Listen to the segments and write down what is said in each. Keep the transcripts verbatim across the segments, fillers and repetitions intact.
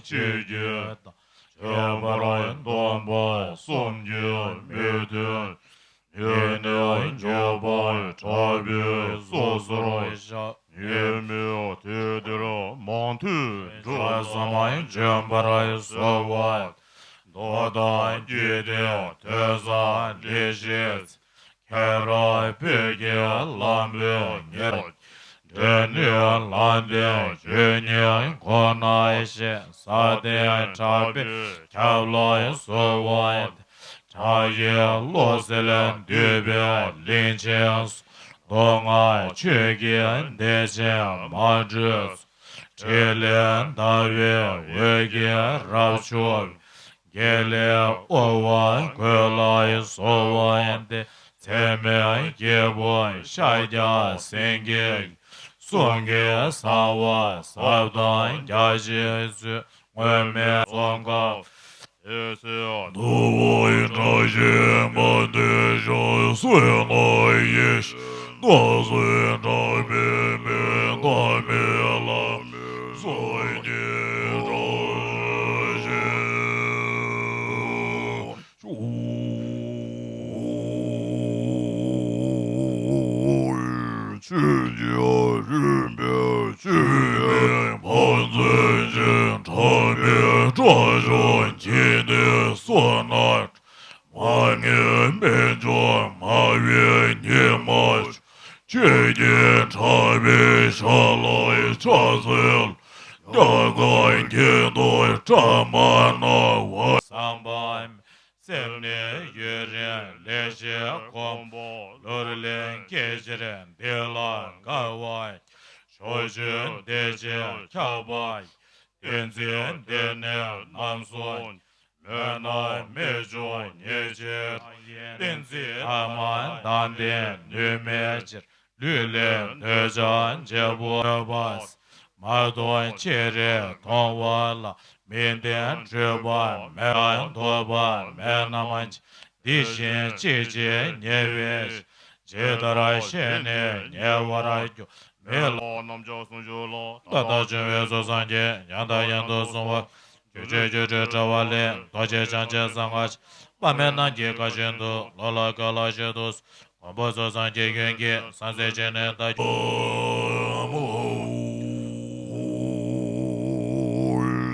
ཆོས་ཀྱི་ཁྱད་པར་སྟོན་པ་བསམ་གྱིས་མི་ཁྱབ། ཡེ་ནས་འཇོག་པ་དྲག་པོས་སོ་སོར་བཤགས། ཡེངས་མེད་དུས་འདིར་མང་ཐོས་གྲུབ་པ་བསམ་བརྗོད་པར་གསོལ་བ། མདོ་དང་རྒྱུད་སྡེ་ཐོས་བསམ་ལེགས་བཤད། མཁྱེན་རབ་བོད་ཀྱི་བླ་མའི་ཉེར། འབྲས་ནི་ལམ་བདེན་ཆོས་ཉིད་ཁོ་ནའི་གཞི། ས་སྟེང་གྲགས་པས་ཁྱབ་ལ་གསོལ་བ། བྲག་གི་བློ་གསལ་འདུས་པའི་གླིང་ཆེན། མདོ་སྔགས་ཆོས་ཀྱི་བདེ་ཆེན་མ་འདྲེས། ཕྲིན་ལས་ཟླ་བའི་འོད་ཀྱིས་རབ་ཕྱུག་དགེ་ལེགས་དབུ་བར་འགོད་ལ་གསོལ་བ་འདེབས། ཚད་མེད་སྐྱེས་བུ་ཤཱཀྱ་སེང་གེ། གསུང་གི་གསང་བ་ཟབ་དང་རྒྱ་ཆེན་ཚུལ། སྔོན་མེད་ཚོགས་འཁོར་འོད་གསལ་ནུབ་བར་བཀྲ་ཤིས་མ་ལྡན་ཞིང་། བསོད་ནམས་ཡེ་ཤེས་སྣང་སྲིད་གྲགས་པའི་མི། བླ་མའི་བླ་མའི་སངས་རྒྱས་བཀྲ་ཤིས་ཤོག། ཆོས་ཀྱི་རིམ་པས་ཆོས་དབྱིངས་ཕན་མཛད་ཅིང་། གྲགས་པའི་སྒྲ་སྐྱོང་གིས་ནི་བསོད་ནམས། མ་ངེས་རྨད་བྱུང་སྨྲ་བའི་ཉི་མ། ཆོས་ཀྱི་གྲགས་པའི་ཞལ་ལག་ཕྱག་འཚལ་ལོ། རྒྱ་གར་གྱི་མདོ་ཁྲ་མ་ན་བ། བསམ་པ་སེམས་ནི་ཡུན་རིང་ལེགས་བཤད་སྒོམ་པ། ལུས་ལེན་སྐད་ཅིག་འདི་ལ་དགའ་བ། ཕྱོགས་བཅུའི་བདེ་ཆེན་ཁྱབ་པ། བསྟན་འཛིན་འདི་ནི་རྣམ་གསུམ། མོས་ན་རྨད་བྱུང་ཉེར་གཅིག་བསྟན་འཛིན་ཐ་མ་དང་ལྡན་ནུས་མེད་ཕྱིར། ལུས་ལེན་འདོད་ཆགས་འབྱེད་པོ་ཡོད་པ། མ་མཐོང་ཕྱིར་མཐོང་བ་ལ་མི་བརྟེན་འཁྲུལ་པ་མེད་པ་ཐོབ་པ་མེད་རྣམས་ཀྱིས། འདི་བཞིན་ཅི་ཕྱིར་ཉེ་བའི་ཕྱིར། ཇི་ལྟར་ཤེས་ནས་ཉེ་བར་འགྱུར། མི་ལ་རྣམ་གཞག་གསུང་ཆོས་ལ། ད་ལྟ་བྱུང་བའི་ཚོགས་བསགས་ཀྱིས། ཡང་དང་ཡང་དུ་བཟུང་བ། རྒྱུ་ཆོས་སྒྱུ་འཕྲུལ་དྲ་བ་ལས། རྡོ་རྗེ་འཆང་ཆེན་གསང་སྔགས་ཀྱི། དཔག་མེད་རྣམས་ཀྱི་བཀའ་བཞིན་དུ། ལོ་ལ་བསྐལ་བ་བཞིན་དུ་གསུངས། མགོན་པོ་ཚོགས་བསགས་ཀྱི་ཡོན་གྱིས། སངས་རྒྱས་སྤྱན་ནི་ད་ཀྱི།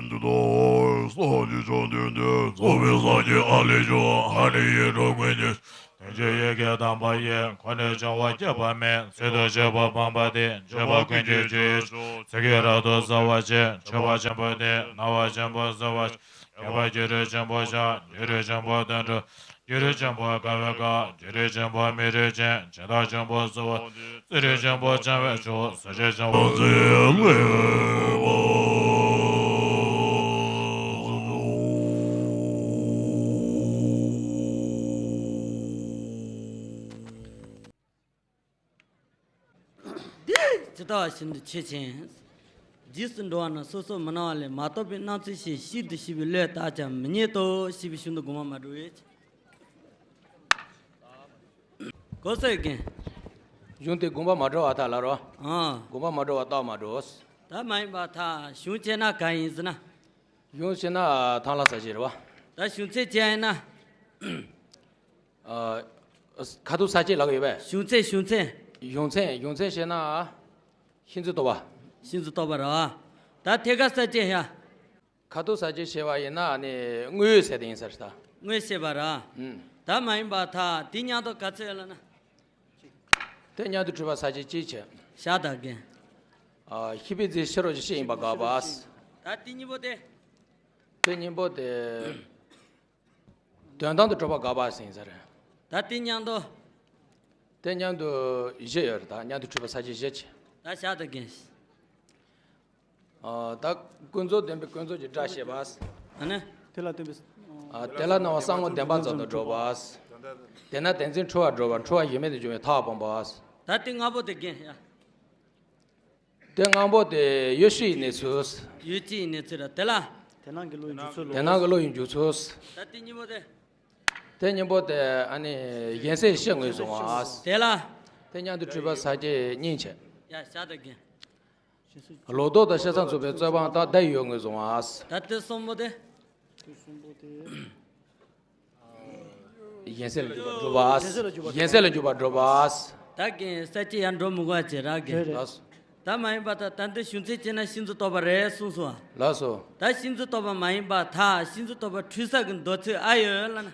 འདི་ལྟར་སངས་རྒྱས་བཅོམ་ལྡན་འདས། རྫོགས་པའི་སངས་རྒྱས་ཨ་ལས་བྱུང་། ཨ་ནི་ཡིད་འཕྲོག་མི་ཉན། དོན་བཅུ་ཡི་གེ་དམ་པ་ཡིས། ཁོ་ནས་བྱུང་བ་སྐྱེ་བ་མེད། ཚུལ་དུ་བྱེད་པ་སྤངས་པ་སྟེ། སྤྱོད་པ་ཀུན་གྱི་རྒྱུ་ཡི་གཙོ། ཚིག་གིས་རབ་ཏུ་གསལ་བར་བྱེད། མཆོད་པ་ཆེན་པོ་སྟེ། སྨྲ་བ་ཆེན་པོ་གསོལ་བ། མཁས་པ་བརྒྱུད་རིམ་ཆེན་པོ་བཤགས། བརྒྱུད་རིམ་ཆེན་པོ་དོན་གྲུབ། བརྒྱུད་རིམ་ཆེན་པོ་དགའ་བའི་བཀའ། བརྒྱུད་རིམ་ཆེན་པོ་མི་རིགས་ཅན། སྦྱིན་བདག་ཆེན་པོ་གསོལ་བ། བརྩོན་འགྲུས་ཆེན་པོ་བྱང་བའི་མཆོག། ཟས་བཅུད་ཆེན་པོ་ཚེ་ལེགས་པ། འདི་ཇི་ལྟ་བ་བཞིན་དུ་ཆོས་ཅན། རྗེས་སུ་འགྲོ་བ་ན་སོ་སོར་མི་སྣང་བ་ལས། མ་རྟོགས་པའི་སྣང་ཚུལ་ཤེས། ཤིན་ཏུ་ཞི་བའི་བློས་བཏགས་ཀྱང་མི་རྙེད་དོ། ཞེས་པའི་གཞུང་དུ་དགོངས་པ་མ་གྲོལ་བས། གོ་སོང་ངས། གཞུང་དེ་དགོངས་པ་མ་གྲོལ་བ་དག་ལ་རོ། ཨང་། དགོངས་པ་མ་གྲོལ་བ་རྟགས་མ་གྲོལ། ད་མ་ཡིན་པར་ཐལ། གཞུང་བྱས་ན་ག་ཡིན་ཟེར་ན། གཞུང་བྱས་ན་ཐང་ལྷ་ས་ཆེན་རེད་བ། ད་གཞུང་ཚད་བྱས་ཡིན་ན། ཨ། ཁ་ཐུག་ས་བཅད་ལབ་ཀྱི་ཡོད་པས། གཞུང་ཚད། གཞུང་ཚད། གཞུང་ཚད། གཞུང་ཚད་བཤད་ན། ཤིན་ཏུ་རྟོགས་པ། ཤིན་ཏུ་རྟོགས་པ་རེད་བ། ད་ཐད་ཀར་ས་བཅད་ཡ། ཁ་ཐུག་ས་བཅད་བཤད་པ་ཡིན་ན་ནི་དངོས་ཡོད་ཟེར་དེ་ཡིན་ས་རེད་ད། དངོས་བཤད་པ་རེད་བ། ཨུམ། ད་མ་ཡིན་པར་ཐལ། དེ་མཉམ་དུ་ག་ཚོད་ཡོད་ལབ་ན། དེ་མཉམ་དུ་འཁྲུལ་པ་ས་བཅད་གཅིག་བྱས། བཞག་ད་རྒན། ཨ། ཤེས་པའི་རྫས་ཕྱི་རོལ་གྱི་སྤྱི་ཡིན་པ་དགག་པ། ད་དེ་གཉིས་པོ་དེ། དེ་གཉིས་པོ་དེ། དོན་དམ་དུ་གྲུབ་པ་དགག་པ་ཟེར་ཡིན་ས་རེད། ད་དེ་མཉམ་དུ། དེ་མཉམ་དུ་བཞི་ཡོད་རེད། ད་མཉམ་དུ་འཁྲུལ་པ་ས་བཅད་བཞི་བྱས། ད་བཞག་ད་རྒན། ཨ། ད་ཀུན་རྫོབ་བདེན་པའི་ཀུན་རྫོབ་ཀྱི་སྒྲ་བཤད་པ། ཨ་ནི། དེ་ལ་བརྟེན་པའི། ཨ། དེ་ལ་སྣང་བ་གསང་སྔགས་བདེན་པར་ཙམ་དུ་སྒྲུབ་པ། དེས་ན་བདེན་འཛིན་འཁྲུལ་བར་སྒྲུབ་པ། འཁྲུལ་བ་ཡོད་མེད་དུ་འཇོག་པའི་ཐབས་སྤངས་པ། ད་དེ་ལྔ་པོ་དེ་རྒན་ཡ། དེ་ལྔ་པོ་དེ་ཡུལ་སྤྱི་ཡི་གནས་ཚུལ། ཡུལ་སྤྱི་ཡི་གནས་ཚུལ་ར། དེ་ལ། དེ་སྣང་གི་བློ་ཡི་འཇུག་ཚུལ་ལོ། དེ་སྣང་གི་བློ་ཡི་འཇུག་ཚུལ། ད་དེ་གཉིས་པོ་དེ། དེ་གཉིས་པོ་དེ་ཨ་ནི་གཞན་སེལ་སྤྱི་ངོས་བཟུང་བ། དེ་ལ། དེ་མཉམ་དུ་འཁྲུལ་པ་ས་བཅད་གཉིས་བྱས། ཡ། བཞག་ད་རྒན། ལོག་རྟོག་དང་ཤ་ཚ་མཚུངས་པའི་རྩོད་སྤང་དང་བརྡ་ཡི་ཡུལ་ངོས་བཟུང་བ། ད་དེ་གསུམ་པོ་དེ། གཞན་སེལ་ལ་འཇུག་པ་སྒྲུབ་པ། གཞན་སེལ་ལ་འཇུག་པ་སྒྲུབ་པ། ད་གིན་ས་སྐྱེ་ཡར་འགྲོ་མི་དགོས་ཅེས་རག་གི། རེད། ལགས་སོ། ད་མ་ཡིན་པ་ད་ད་འདི་ཞུ་ཚིག་བྱས་ན་ཤིན་ཏུ་རྟོགས་པ་རེད་གསུངས་སོང་། ལགས་སོ། ད་ཤིན་ཏུ་རྟོགས་པ་མ་ཡིན་པ་ད་ཤིན་ཏུ་རྟོགས་པ་འཁྲུལ་ས་གི་འདོད་ཚུལ་ཨ་ཡོད་ལ་ན།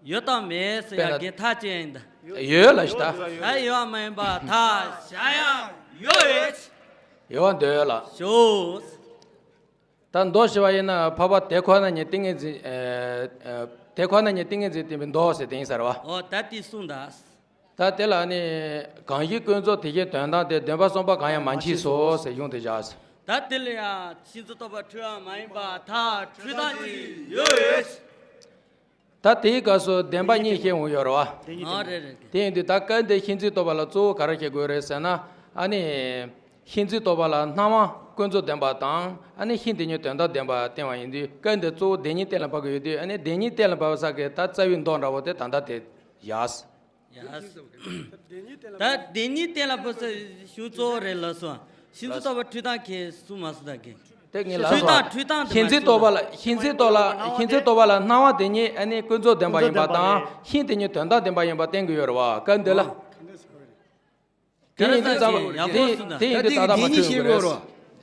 ཡོད་དང་མེད་ཟེར་ཡ་དཔེར་ན་གི་ཐག་བཅད་ཡིན་ད། ཡོད་ལ་ཞིག་ད། ད་ཡོད་མ་ཡིན་པ་ཐག་བཅད་ཡ་ཡོད། ཡོད་པ་འདོད་ལ། ཞོག་ད་མདོ་ཞེས་པ་ཡིན་ན་འཕགས་པ་དེ་ཁོ་ན་ཉིད་ཏིང་ངེ་འཛིན། ཨེ་ཨེ་དེ་ཁོ་ན་ཉིད་ཏིང་ངེ་འཛིན་བསྟན་པའི་མདོ་ཟེར་དེ་ཡིན་ཟེར་བ། ཨོ་ད་དེ་གསུངས་ད། ད་དེ་ལ་ནི་གང་ཞིག་ཀུན་རྫོབ་དེ་བཞིན་དོན་དམ་སྟེ། བདེན་པ་གསུམ་པོ་གང་ཡང་མ་མཆིས་སོ་ཟེར་གཞུང་དེ་བཞག་ཟེར། ད་དེ་ལ་ཡང་ཤིན་ཏུ་རྟོགས་པ་འཁྲུལ་བ་མ་ཡིན་པ་ཐག་འཁྲུལ་སྟངས་ཅིག་ཡོད། ད་དེའི་སྐབས་སུ་བདེན་པ་གཉིས་བཤད་འོང་ཡོད་རེད་བ། ཨ་རེད་རེད། དེ་ཡིན་དུས་ད་སྐབས་འདིར་ཤིན་ཏུ་རྟོགས་པ་ལ་གཙོ་བོ་ག་རེ་བྱེད་དགོས་རེད་ཟེར་ན། ཨ་ནི་ཤིན་ཏུ་རྟོགས་པ་ལ་སྣང་བ་ཀུན་རྫོབ་བདེན་པ་དང་། ཨ་ནི་ཤིང་དེ་ཉིད་དོན་དམ་བདེན་པ་བསྟན་པ་ཡིན་དུས་སྐབས་འདིར་གཙོ་བོ་བདེན་གཉིས་གཏན་ལ་ཕབ་ཀྱི་ཡོད་དུས། ཨ་ནི་བདེན་གཉིས་གཏན་ལ་ཕབ་ས་གི་ད་རྩ་བའི་མདོ་འདྲ་བོ་དེ་ད་ལྟ་དེ་བཞག་ད་བདེན་གཉིས་གཏན་ལ་ཕབ་ས་གཞུང་གཙོ་བོ་རེད་ལགས་སོ། ཤིན་ཏུ་རྟོགས་པ་འཁྲུལ་སྟངས་ཁྱེད་གསུངས་མ་སོང་ད་གི། དེ་ངས་ལབ་སོང་། འཁྲུལ་སྟངས་འཁྲུལ་སྟངས་དེ་མ་ཤིན་ཏུ་རྟོགས་པ་ལ་ཤིན་ཏུ་རྟོགས་ལ་ཤིན་ཏུ་རྟོགས་པ་ལ་སྣང་བ་དེ་ཉིད་ཨ་ནི་ཀུན་རྫོབ་བདེན་པ་ཡིན་པ་དང་ཤིང་དེ་ཉིད་དོན་དམ་བདེན་པ་ཡིན་པ་བསྟན་གྱི་ཡོད་རེད་བ། སྐབས་འདི་ལ། དེ་ཡིན་དུས་ཙམ་པ་དེ་དེ་ཡིན་དུས་ད་ལྟ་མ་འཁྲུལ་གྱི་རེད།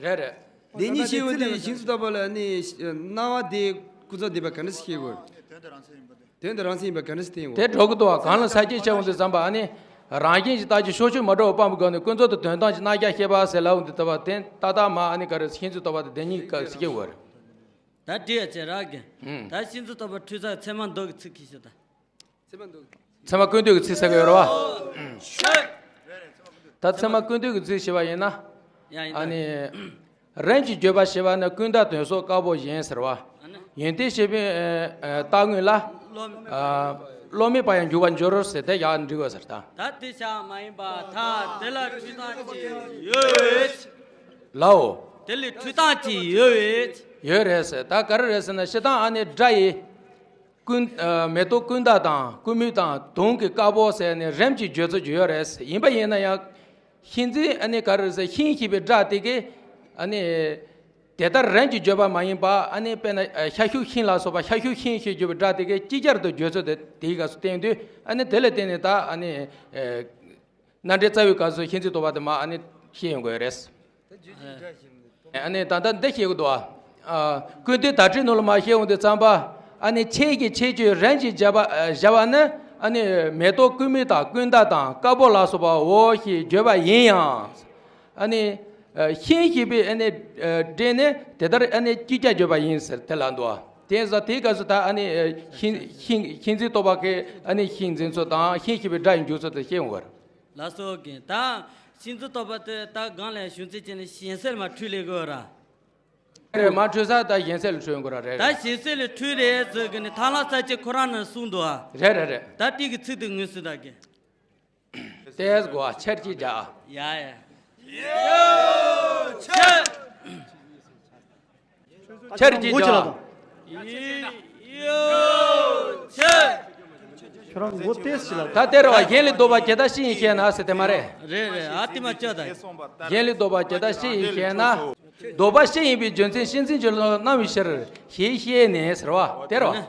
རེད་རེད། དེ་གཉིས་ཤེས་འོང་དུས་ཤིན་ཏུ་རྟོགས་པ་ལ་ནི་སྣང་བ་དེ་ཀུན་རྫོབ་བདེན་པ་ག་འདྲ་ཞིག་ཤེས་དགོས། དོན་དམ་རང་མཚན་ཡིན་པ་ག་འདྲ་ཞིག་བསྟན་ཡོད། དེ་འགྲོ་གི་འདུག་བ། གང་ལ་ས་བཅད་བྱ་འོང་དུས་ཙམ་པ་ཨ་ནི་རང་བཞིན་གྱི་རྟགས་ཀྱི་ཕྱོགས་ཆོས་མ་འདྲ་བ་སྤངས་པའི་སྒོ་ནས་ཀུན་རྫོབ་ཏུ་དོན་དམ་གྱི་རྣམ་གཞག་བཤད་པ་ཟེར་ལབ་འོང་དུས་ཙམ་པ་དེ་ཏག་ཏག་མ་ཨ་ནི་ག་རེ་ཤིན་ཏུ་རྟོགས་པ་དེ་བདེན་གཉིས་ཀ་ཞིག་ཤེས་དགོས་རེད། ད་འདྲི་ཡ་བྱེད་རག་གི། ད་ཤིན་ཏུ་རྟོགས་པ་འཁྲུལ་ས་ཚད་མ་མདོ་གི་ཚིག་གིས་ཤོད་ད། ཚད་མ་ཀུན་བཏུས་ཀྱི་ཚིག་ཟེར་གྱི་ཡོད་རེད་བ། ད་ཚད་མ་ཀུན་བཏུས་ཀྱི་ཚིག་ཞེས་པ་ཡིན་ན། ཡང་ཡིན་ཨ་ད། ནི། རིམ་གྱིས་བརྗོད་པ་ཞེས་པ་ནི་ཀུན་བཏགས་དོན་སོགས་དཀར་པོ་བཞིན་ཟེར་བ། ཨ་ནི། ཡོན་ཏན་ཞེས་པའི་ཨ་ཨ་རྟགས་དངོས་ལ། བློ། ཨ་བློ་མེད་པ་ཡང་འཇུག་པར་འགྱུར་ཟེར་དེ་ཡང་འགྲིག་གོ་ཟེར་ད། ད་དེ་ཆ་མ་ཡིན་པ་ཐ་དེ་ལ་འཁྲུལ་སྟངས་ཅིག་ཡོད། ལའོ། དེ་ལ་འཁྲུལ་སྟངས་ཅིག་ཡོད། ཡོད་རེད་ཟེར། ད་ག་རེ་རེད་ཟེར་ན་སྤྱིར་བཏང་ཨ་ནི་སྒྲ་ཡི། ཀུན། ཨ་མེ་ཏོག་ཀུན་བཏགས་དང་ཀུན་མིག་དང་དུང་གི་དཀར་པོ་ཟེར་ནས་རིམ་གྱིས་བརྗོད་ཚུལ་ཅིག་ཡོད་རེད། ཡིན་པ་ཡིན་ན་ཡང་། ཤིང་འཛིན་ཨ་ནི་ག་རེ་ཟེར་ཤིང་ཞེས་པའི་སྒྲ་དེ་གས། ཨ་ནི། དེ་ལྟར་རིམ་གྱིས་བརྗོད་པ་མ་ཡིན་པ་ཨ་ནི་དཔེར་ན་ཤ་ཤུག་ཤིང་ལ་སོགས་པ་ཤ་ཤུག་ཤིང་ཞེས་བརྗོད་པའི་སྒྲ་དེ་གས་ཅིག་ཅར་དུ་བརྗོད་ཚུལ་དེ་དེའི་སྐབས་སུ་བསྟན་དུས་ཨ་ནི་དེ་ལ་བརྟེན་ནས་ད་ཨ་ནི། རྣམ་འགྲེལ་རྩ་བའི་སྐབས་སུ་ཤིང་འཛིན་རྟོག་པ་དེ་མ་ཨ་ནི་ཤེས་ཡོང་དགོས་རེད། ཨ་ནི་ད་ལྟ་འདི་ཤེས་དགོས་འདུག་ཨ། ཀུན་བཏུས་དར་ཊཱིཀ་ནང་ལ་མ་བཤད་འོང་དུས་ཙམ་པ། ཨ་ནི་ཆོས་ཀྱི་ཁྱད་ཆོས་རིམ་གྱིས་བརྗོད་པ་བཞག་པ་ནི་ཨ་ནི་མེ་ཏོག་ཀུན་མིག་དང་ཀུན་བཏགས་དང་དཀར་པོ་ལ་སོགས་པའོ་ཞེས་བརྗོད་པ་ཡིན་ཡང་། ཨ་ནི་ཤིང་ཞེས་པའི་ཨ་ནི་སྒྲས་ནི་དེ་ལྟར་ཨ་ནི་ཅིག་ཅར་བརྗོད་པ་ཡིན་ཟེར་དེ་ལ་འདུག་ཨ། དེ་ཡིན་ཙང་དེའི་སྐབས་སུ་ད་ཨ་ནི་ཤིང་ཤིང་ཤིང་འཛིན་རྟོག་པ་གིས་ཨ་ནི་ཤིང་འཛིན་ཚུལ་དང་ཤིང་ཞེས་པའི་སྒྲ་ཡི་འཇུག་ཚུལ་དེ་ཤེས་འོང་བར། ལགས་སོ་གི། ད་ཤིང་འཛིན་རྟོག་པ་དེ་ད་གང་ལ་ཞུ་ཚིག་ཅན་ནི་གཞན་སེལ་མ་འཁྲུལ་ལས་དགོས་ར། རེད། མ་འཁྲུལ་ས་ད་གཞན་སེལ་འཁྲུལ་དགོས་ར། རེད་རེད། ད་གཞན་སེལ་འཁྲུལ་རེད་ཟེར་གི་ནི་ཐར་ལམ་གསལ་བྱེད་ཁོ་རང་ནས་གསུངས་འདུག་ཨ། རེད་རེད་རེད། ད་དེ་གི་ཚིག་དེ་ངོས་ཟིན་ད་གི། ཏེས་གོ་ཆར་གྱིས་བྱ། ཡ་ཡ། ཡོ་ཆེ། ཆར་གྱིས་བྱ། ཡོ་ཆེ། ཁྱོད་རང་མགོ་ཏེས་ཞིག་ལ། ད་དེ་རེད་བ། གཞན་ལས་ལྡོག་པ་ཇི་ལྟར་སྤྱི་ཡིན་ཞེ་ན་ཟེར་དེ་མ་རེད། རེད་རེད། ཨ་དེ་མ་བཅོས་ད། གཞན་ལས་ལྡོག་པ་ཇི་ལྟར་སྤྱི་ཡིན་ཞེ་ན། ལྡོག་པ་སྤྱི་ཡིན་པའི་རྒྱུ་མཚན་སྤྱི་མཚན་གྱི་བློ་ལ་སྣང་བའི་ཕྱིར་ཞེས་བཤད་ནས་ཟེར་བ་དེ་རེད་བ།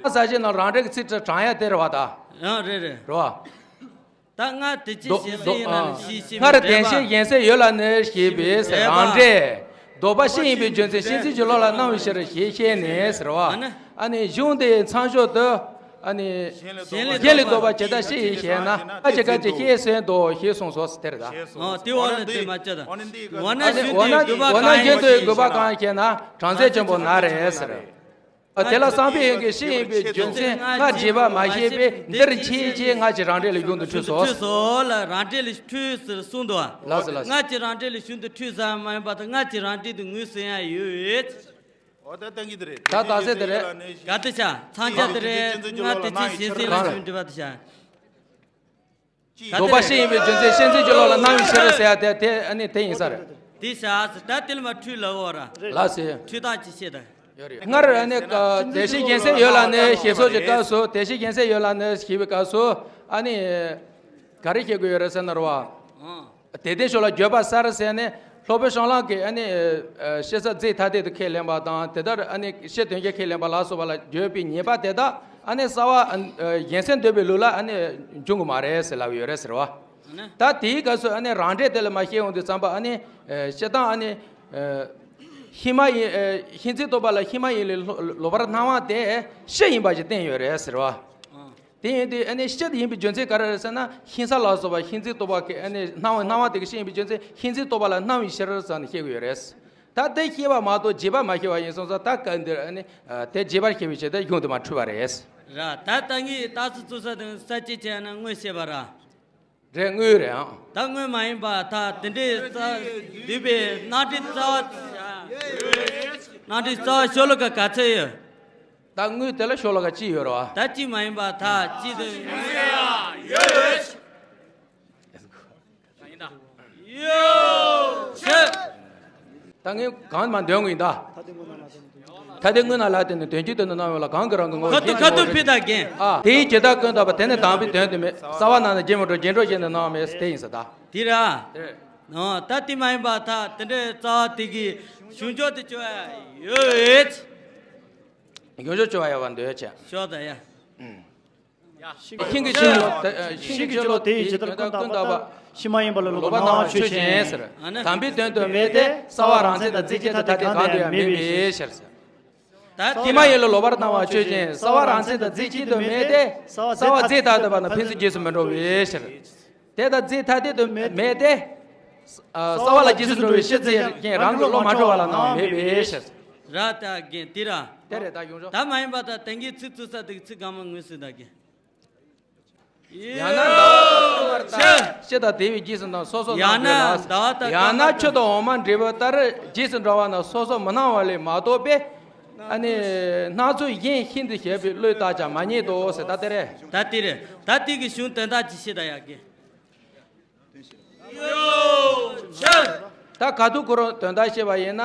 ས་བཅད་ནང་རང་འགྲེལ་གྱི་ཚིག་ཁྲི་དྲངས་ཡ་དེ་རེད་བ་ད། ཡང་རེད་རེད། རེད་བ། ད་སྔར་དེ་ཅི་ཞེས་ཟེར་ཡིན་ན་ནི་ཞེས་ཞེས་སྔར་བདེན་ཞེན་གཞན་སེལ་ཡོད་ལ་ནི་ཞེས་པའི་རང་འགྲེལ། ལྡོག་པ་སྤྱི་ཡིན་པའི་རྒྱུ་མཚན་སྤྱི་མཚན་གྱི་བློ་ལ་སྣང་བའི་ཕྱིར་ཞེས་བཤད་ནས་ཟེར་བ། ཨ་ནི་གཞུང་དེའི་མཚམས་སྦྱོར་དུ། ཨ་ནི་གཞན་ལས་ལྡོག་པ་ཇི་ལྟར་སྤྱི་ཡིན་ཞེ་ན། སྐབས་ཅིག་སྐབས་ཅིག་ཤེས་ཟིན་ཏོ་ཞེས་གསུངས་སོ་ཟེར་དེ་རེད་ད། ཨོ་དེ་འོ་ན་དེ་མ་བཅོས་ད། འོ་ན་གཞན་དུ་དགོས་པ་གང་ཡིན་ཞེ་ན། གྲངས་ཚད་ཆེན་པོ་ན་རེ་ཟེར། དེ་ལ་བསམ་པའི་དབྱིངས་ཀྱི་སྤྱི་ཡིན་པའི་རྒྱུ་མཚན་སྔར་བརྗོད་པ་མ་ཤེས་པས་འདིར་ཕྱིས་ཞེས་སྔར་གྱི་རང་འགྲེལ་ལ་གཞུང་དུ་འཁྲུལ་སོ། འཁྲུལ་སོ་ལ་རང་འགྲེལ་ལ་འཁྲུལ་ཟེར་གསུངས་འདུག་བ། ལགས་སོ་ལགས་སོ། སྔར་གྱི་རང་འགྲེལ་ལ་གཞུང་དུ་འཁྲུལ་ཟེར་མ་ཡིན་པ་དང་སྔར་གྱི་རང་འགྲེལ་དུ་ངོས་ཟིན་ཡ་ཡོད། འོ་ད་ལྟ་གི་དེ་རེད། ད་ད་ཟེར་དེ་རེད། ག་དེ་ཆ་མཚམས་སྦྱར་དེ་རེད། སྔར་དེ་ཅི་ཞེས་ཟེར་ལ་གཞུང་འགྲེལ་པ་དེ་ཆ། ལྡོག་པ་སྤྱི་ཡིན་པའི་རྒྱུ་མཚན་སྤྱི་མཚན་གྱི་བློ་ལ་སྣང་བའི་ཕྱིར་ཟེར་ཡ་དེ་དེ་ཨ་ནི་དེ་ཡིན་ས་རེད། དེ་བྱས་ད་དེ་ལ་མ་འཁྲུལ་ལ་འོ་ར། ལགས་སེ། འཁྲུལ་སྟངས་ཅི་བཤད་ད། སྔར་ཨ་ནི་དེ་བཞིན་གཞན་སེལ་ཡོད་ལ་ནི་ཞེས་སོགས་ཀྱི་སྐབས་སུ་དེ་བཞིན་གཞན་སེལ་ཡོད་ལ་ནི་ཞེས་པའི་སྐབས་སུ་ཨ་ནི་ག་རེ་བཤད་དགོས་ཡོད་རེད་ཟེར་ན་རེད་བ། དེ་ལྟའི་ཕྱོགས་ལ་བརྗོད་པ་གསར་ཟེར་ནས་སློབ་དཔོན་ཤོང་ལགས་ཀྱིས་ཨ་ནི་ཨ་ཤེས་བྱ་རྫས་ཐ་དད་དུ་ཁས་ལེན་པ་དང་དེ་ལྟར་ཨ་ནི་ཤེས་དོན་གྱིས་ཁས་ལེན་པ་ལ་སོགས་པ་ལ་བརྗོད་པའི་ཉེས་པ་དེ་དག་ཨ་ནི་རྩ་བ་ཨ་གཞན་སེམས་འདོད་པའི་ལུགས་ལ་ཨ་ནི་འབྱུང་གི་མ་རེད་ཟེར་ལབ་ཡོད་རེད་ཟེར་བ། ད་དེའི་སྐབས་སུ་ཨ་ནི་རང་འགྲེལ་དེ་ལ་མ་བཤད་འོང་དུས་ཙམ་པ་ཨ་ནི་ཨ་སྤྱིར་བཏང་ཨ་ནི་ཨ་ཤེས་མ་ཡིན་ཨ་ཤེས་འཛིན་རྟོག་པ་ལ་ཤེས་མ་ཡིན་ལས་ལོག་པར་སྣང་བ་དེ་ཤེས་ཡིན་པ་ཞིག་བསྟན་ཡོད་རེད་ཟེར་བ། དེ་ཡིན་དུས་ཨ་ནི་སྤྱིར་ཡིན་པའི་རྒྱུ་མཚན་ག་རེ་རེད་ཟེར་ན་ཤེས་བྱ་ལ་སོགས་པ་ཤེས་འཛིན་རྟོག་པ་གི་ཨ་ནི་སྣང་བ་སྣང་བ་དེ་གི་ཤེས་ཡིན་པའི་རྒྱུ་མཚན་ཤེས་འཛིན་རྟོག་པ་ལ་སྣང་བའི་ཕྱིར་ཟེར་ནས་བཤད་ཀྱི་ཡོད་རེད། ད་དེ་ཤེས་པ་མ་གཏོགས་རྗེས་དཔག་མ་ཤེས་པ་ཡིན་སོང་ཙང་ད་སྐབས་འདིར་ཨ་ནི་དེ་རྗེས་དཔག་ཤེས་པའི་ཕྱིར་དེ་གཞུང་དུ་མ་འཁྲུལ་བ་རེད། ར་ད་ད་ངས་རྟགས་ཚུལ་བཙུགས་ས་དང་ས་བཅད་བྱས་ན་དངོས་བཤད་པ་ར། རེད་དངོས་རེད་ཨང་། ད་དངོས་མ་ཡིན་པ་ད་དེ་འདྲའི་རྩ་བསྡུས་པའི་རྣམ་འགྲེལ་རྩ་བ་རྣམ་འགྲེལ་རྩ་བ་ཤོ་ལོ་ཀ་ག་ཚོད་ཡོད། ད་དངོས་དེ་ལ་ཤོ་ལོ་ཀ་གཅིག་ཡོད་རེད་བ། ད་གཅིག་མ་ཡིན་པ་ད་གཅིག་དང་། ཡོད་ཆེ། ད་ངས་གང་མ་འདོན་གི་ཡིན་ད། ད་དེ་དངོས་རྣམས་ལ་བརྟེན་ནས་དོན་གཅིག་ཏུ་ནི་སྣང་བ་ལ་གང་གིས་རང་གི་ངོ་བོ་ཁ་ཐུག་ཁ་ཐུག་ཕི་ད་རྒན། ཨ་དེ་ཡི་ཇི་ལྟར་ཀུན་བརྟགས་པ་དེ་ནི་དམ་པའི་དོན་དུ་མེད། རྩ་བ་རྣམས་ནི་རྗེས་མི་འགྲོ། རྗེས་འགྲོ་ཞེས་ནི་སྣང་བ་མེད་དེ་ཡིན་ས་ད། དེ་ར། ཨོ་ད་དེ་མ་ཡིན་པ་ད་དེ་འདྲའི་རྩ་བ་དེ་གི་གཞུང་ཕྱོགས་དེ་ཅོ་ཡ་ཡོད། གཞུང་ཕྱོགས་ཅོ་བ་ཡོད་པ་འདོད་ཆེ། ཤོག་ད་ཡ། ཤིང་གི་ཕྱིར་ལོ། ཤིང་གི་ཕྱིར་ལོ་དེ་ཡི་ཇི་ལྟར་ཀུན་བརྟགས་པ། ཤེས་མ་ཡིན་པ་ལ་ལོག་པར་སྣང་བ་ཆོས་ཅན། ཟེར། དམ་པའི་དོན་དུ་མེད་དེ། རྩ་བ་རང་མཚན་དང་རྫས་གཅིག་ཏུ་ཐ་དད་གང་དུ་ཡང་མེད་པའི་ཕྱིར། ད་ཤེས་མ་ཡིན་ལ་ལོག་པར་སྣང་བ་ཆོས་ཅན། རྩ་བ་རང་མཚན་དང་རྫས་གཅིག་ཏུ་མེད་དེ། རྩ་བ་རྫས་ཐ་དད་པ་ན་ཕན་ཚུན་རྗེས་སུ་མི་འགྲོ་བའི་ཕྱིར། དེ་དང་རྫས་ཐ་དད་དུ་མེད་དེ། རྩ་བ་ལ་རྗེས་སུ་འགྲོ་བའི་ཕྱིར་ཅན་རང་གི་བློ་མ་གྲོལ་བ་ལ་སྣང་བ་མེད་པའི་ཕྱིར། ར་ད་རྒན་དེ་ར། དེ་རེད་ད་གཞུང་ཕྱོགས། ད་མ་ཡིན་པ་ད་དེང་གི་ཚིག་བཙུགས་ས་དེ་ཚིག་གང་མ་ངོས་ཟིན་ད་རྒན། ཡང་ན་ཟླ་བ་དང་སྐར་མ་ལྟར། ཤེས་དང་དེ་བས་རྗེས་སུ་འདང་སོ་སོར་སྣང་ཡང་ན་དགོས་ལ། ཟླ་བ་དང་ཡང་ན་སྐར་མ་ཆུ་དང་འོ་མ་འདྲེས་པ་ལྟར་རྗེས་སུ་འགྲོ་བ་ན་སོ་སོར་མི་སྣང་བ་ལས་མ་གཏོགས་པས། ཨ་ནི་སྣང་ཚུལ་གཞན་ཤིན་ཏུ་ཞེས་པའི་བློས་བཏགས་ཀྱང་མ་རྙེད་དོ་ཟེར་ད་དེ་རེད། ད་དེ་རེད། ད་དེ་གི་གཞུང་དོན་དག་ཅིག་ཤེས་ད་ཡག་གི། ད་ག་དུས་ཁོ་རང་དོན་དག་བཤད་པ་ཡིན་ན།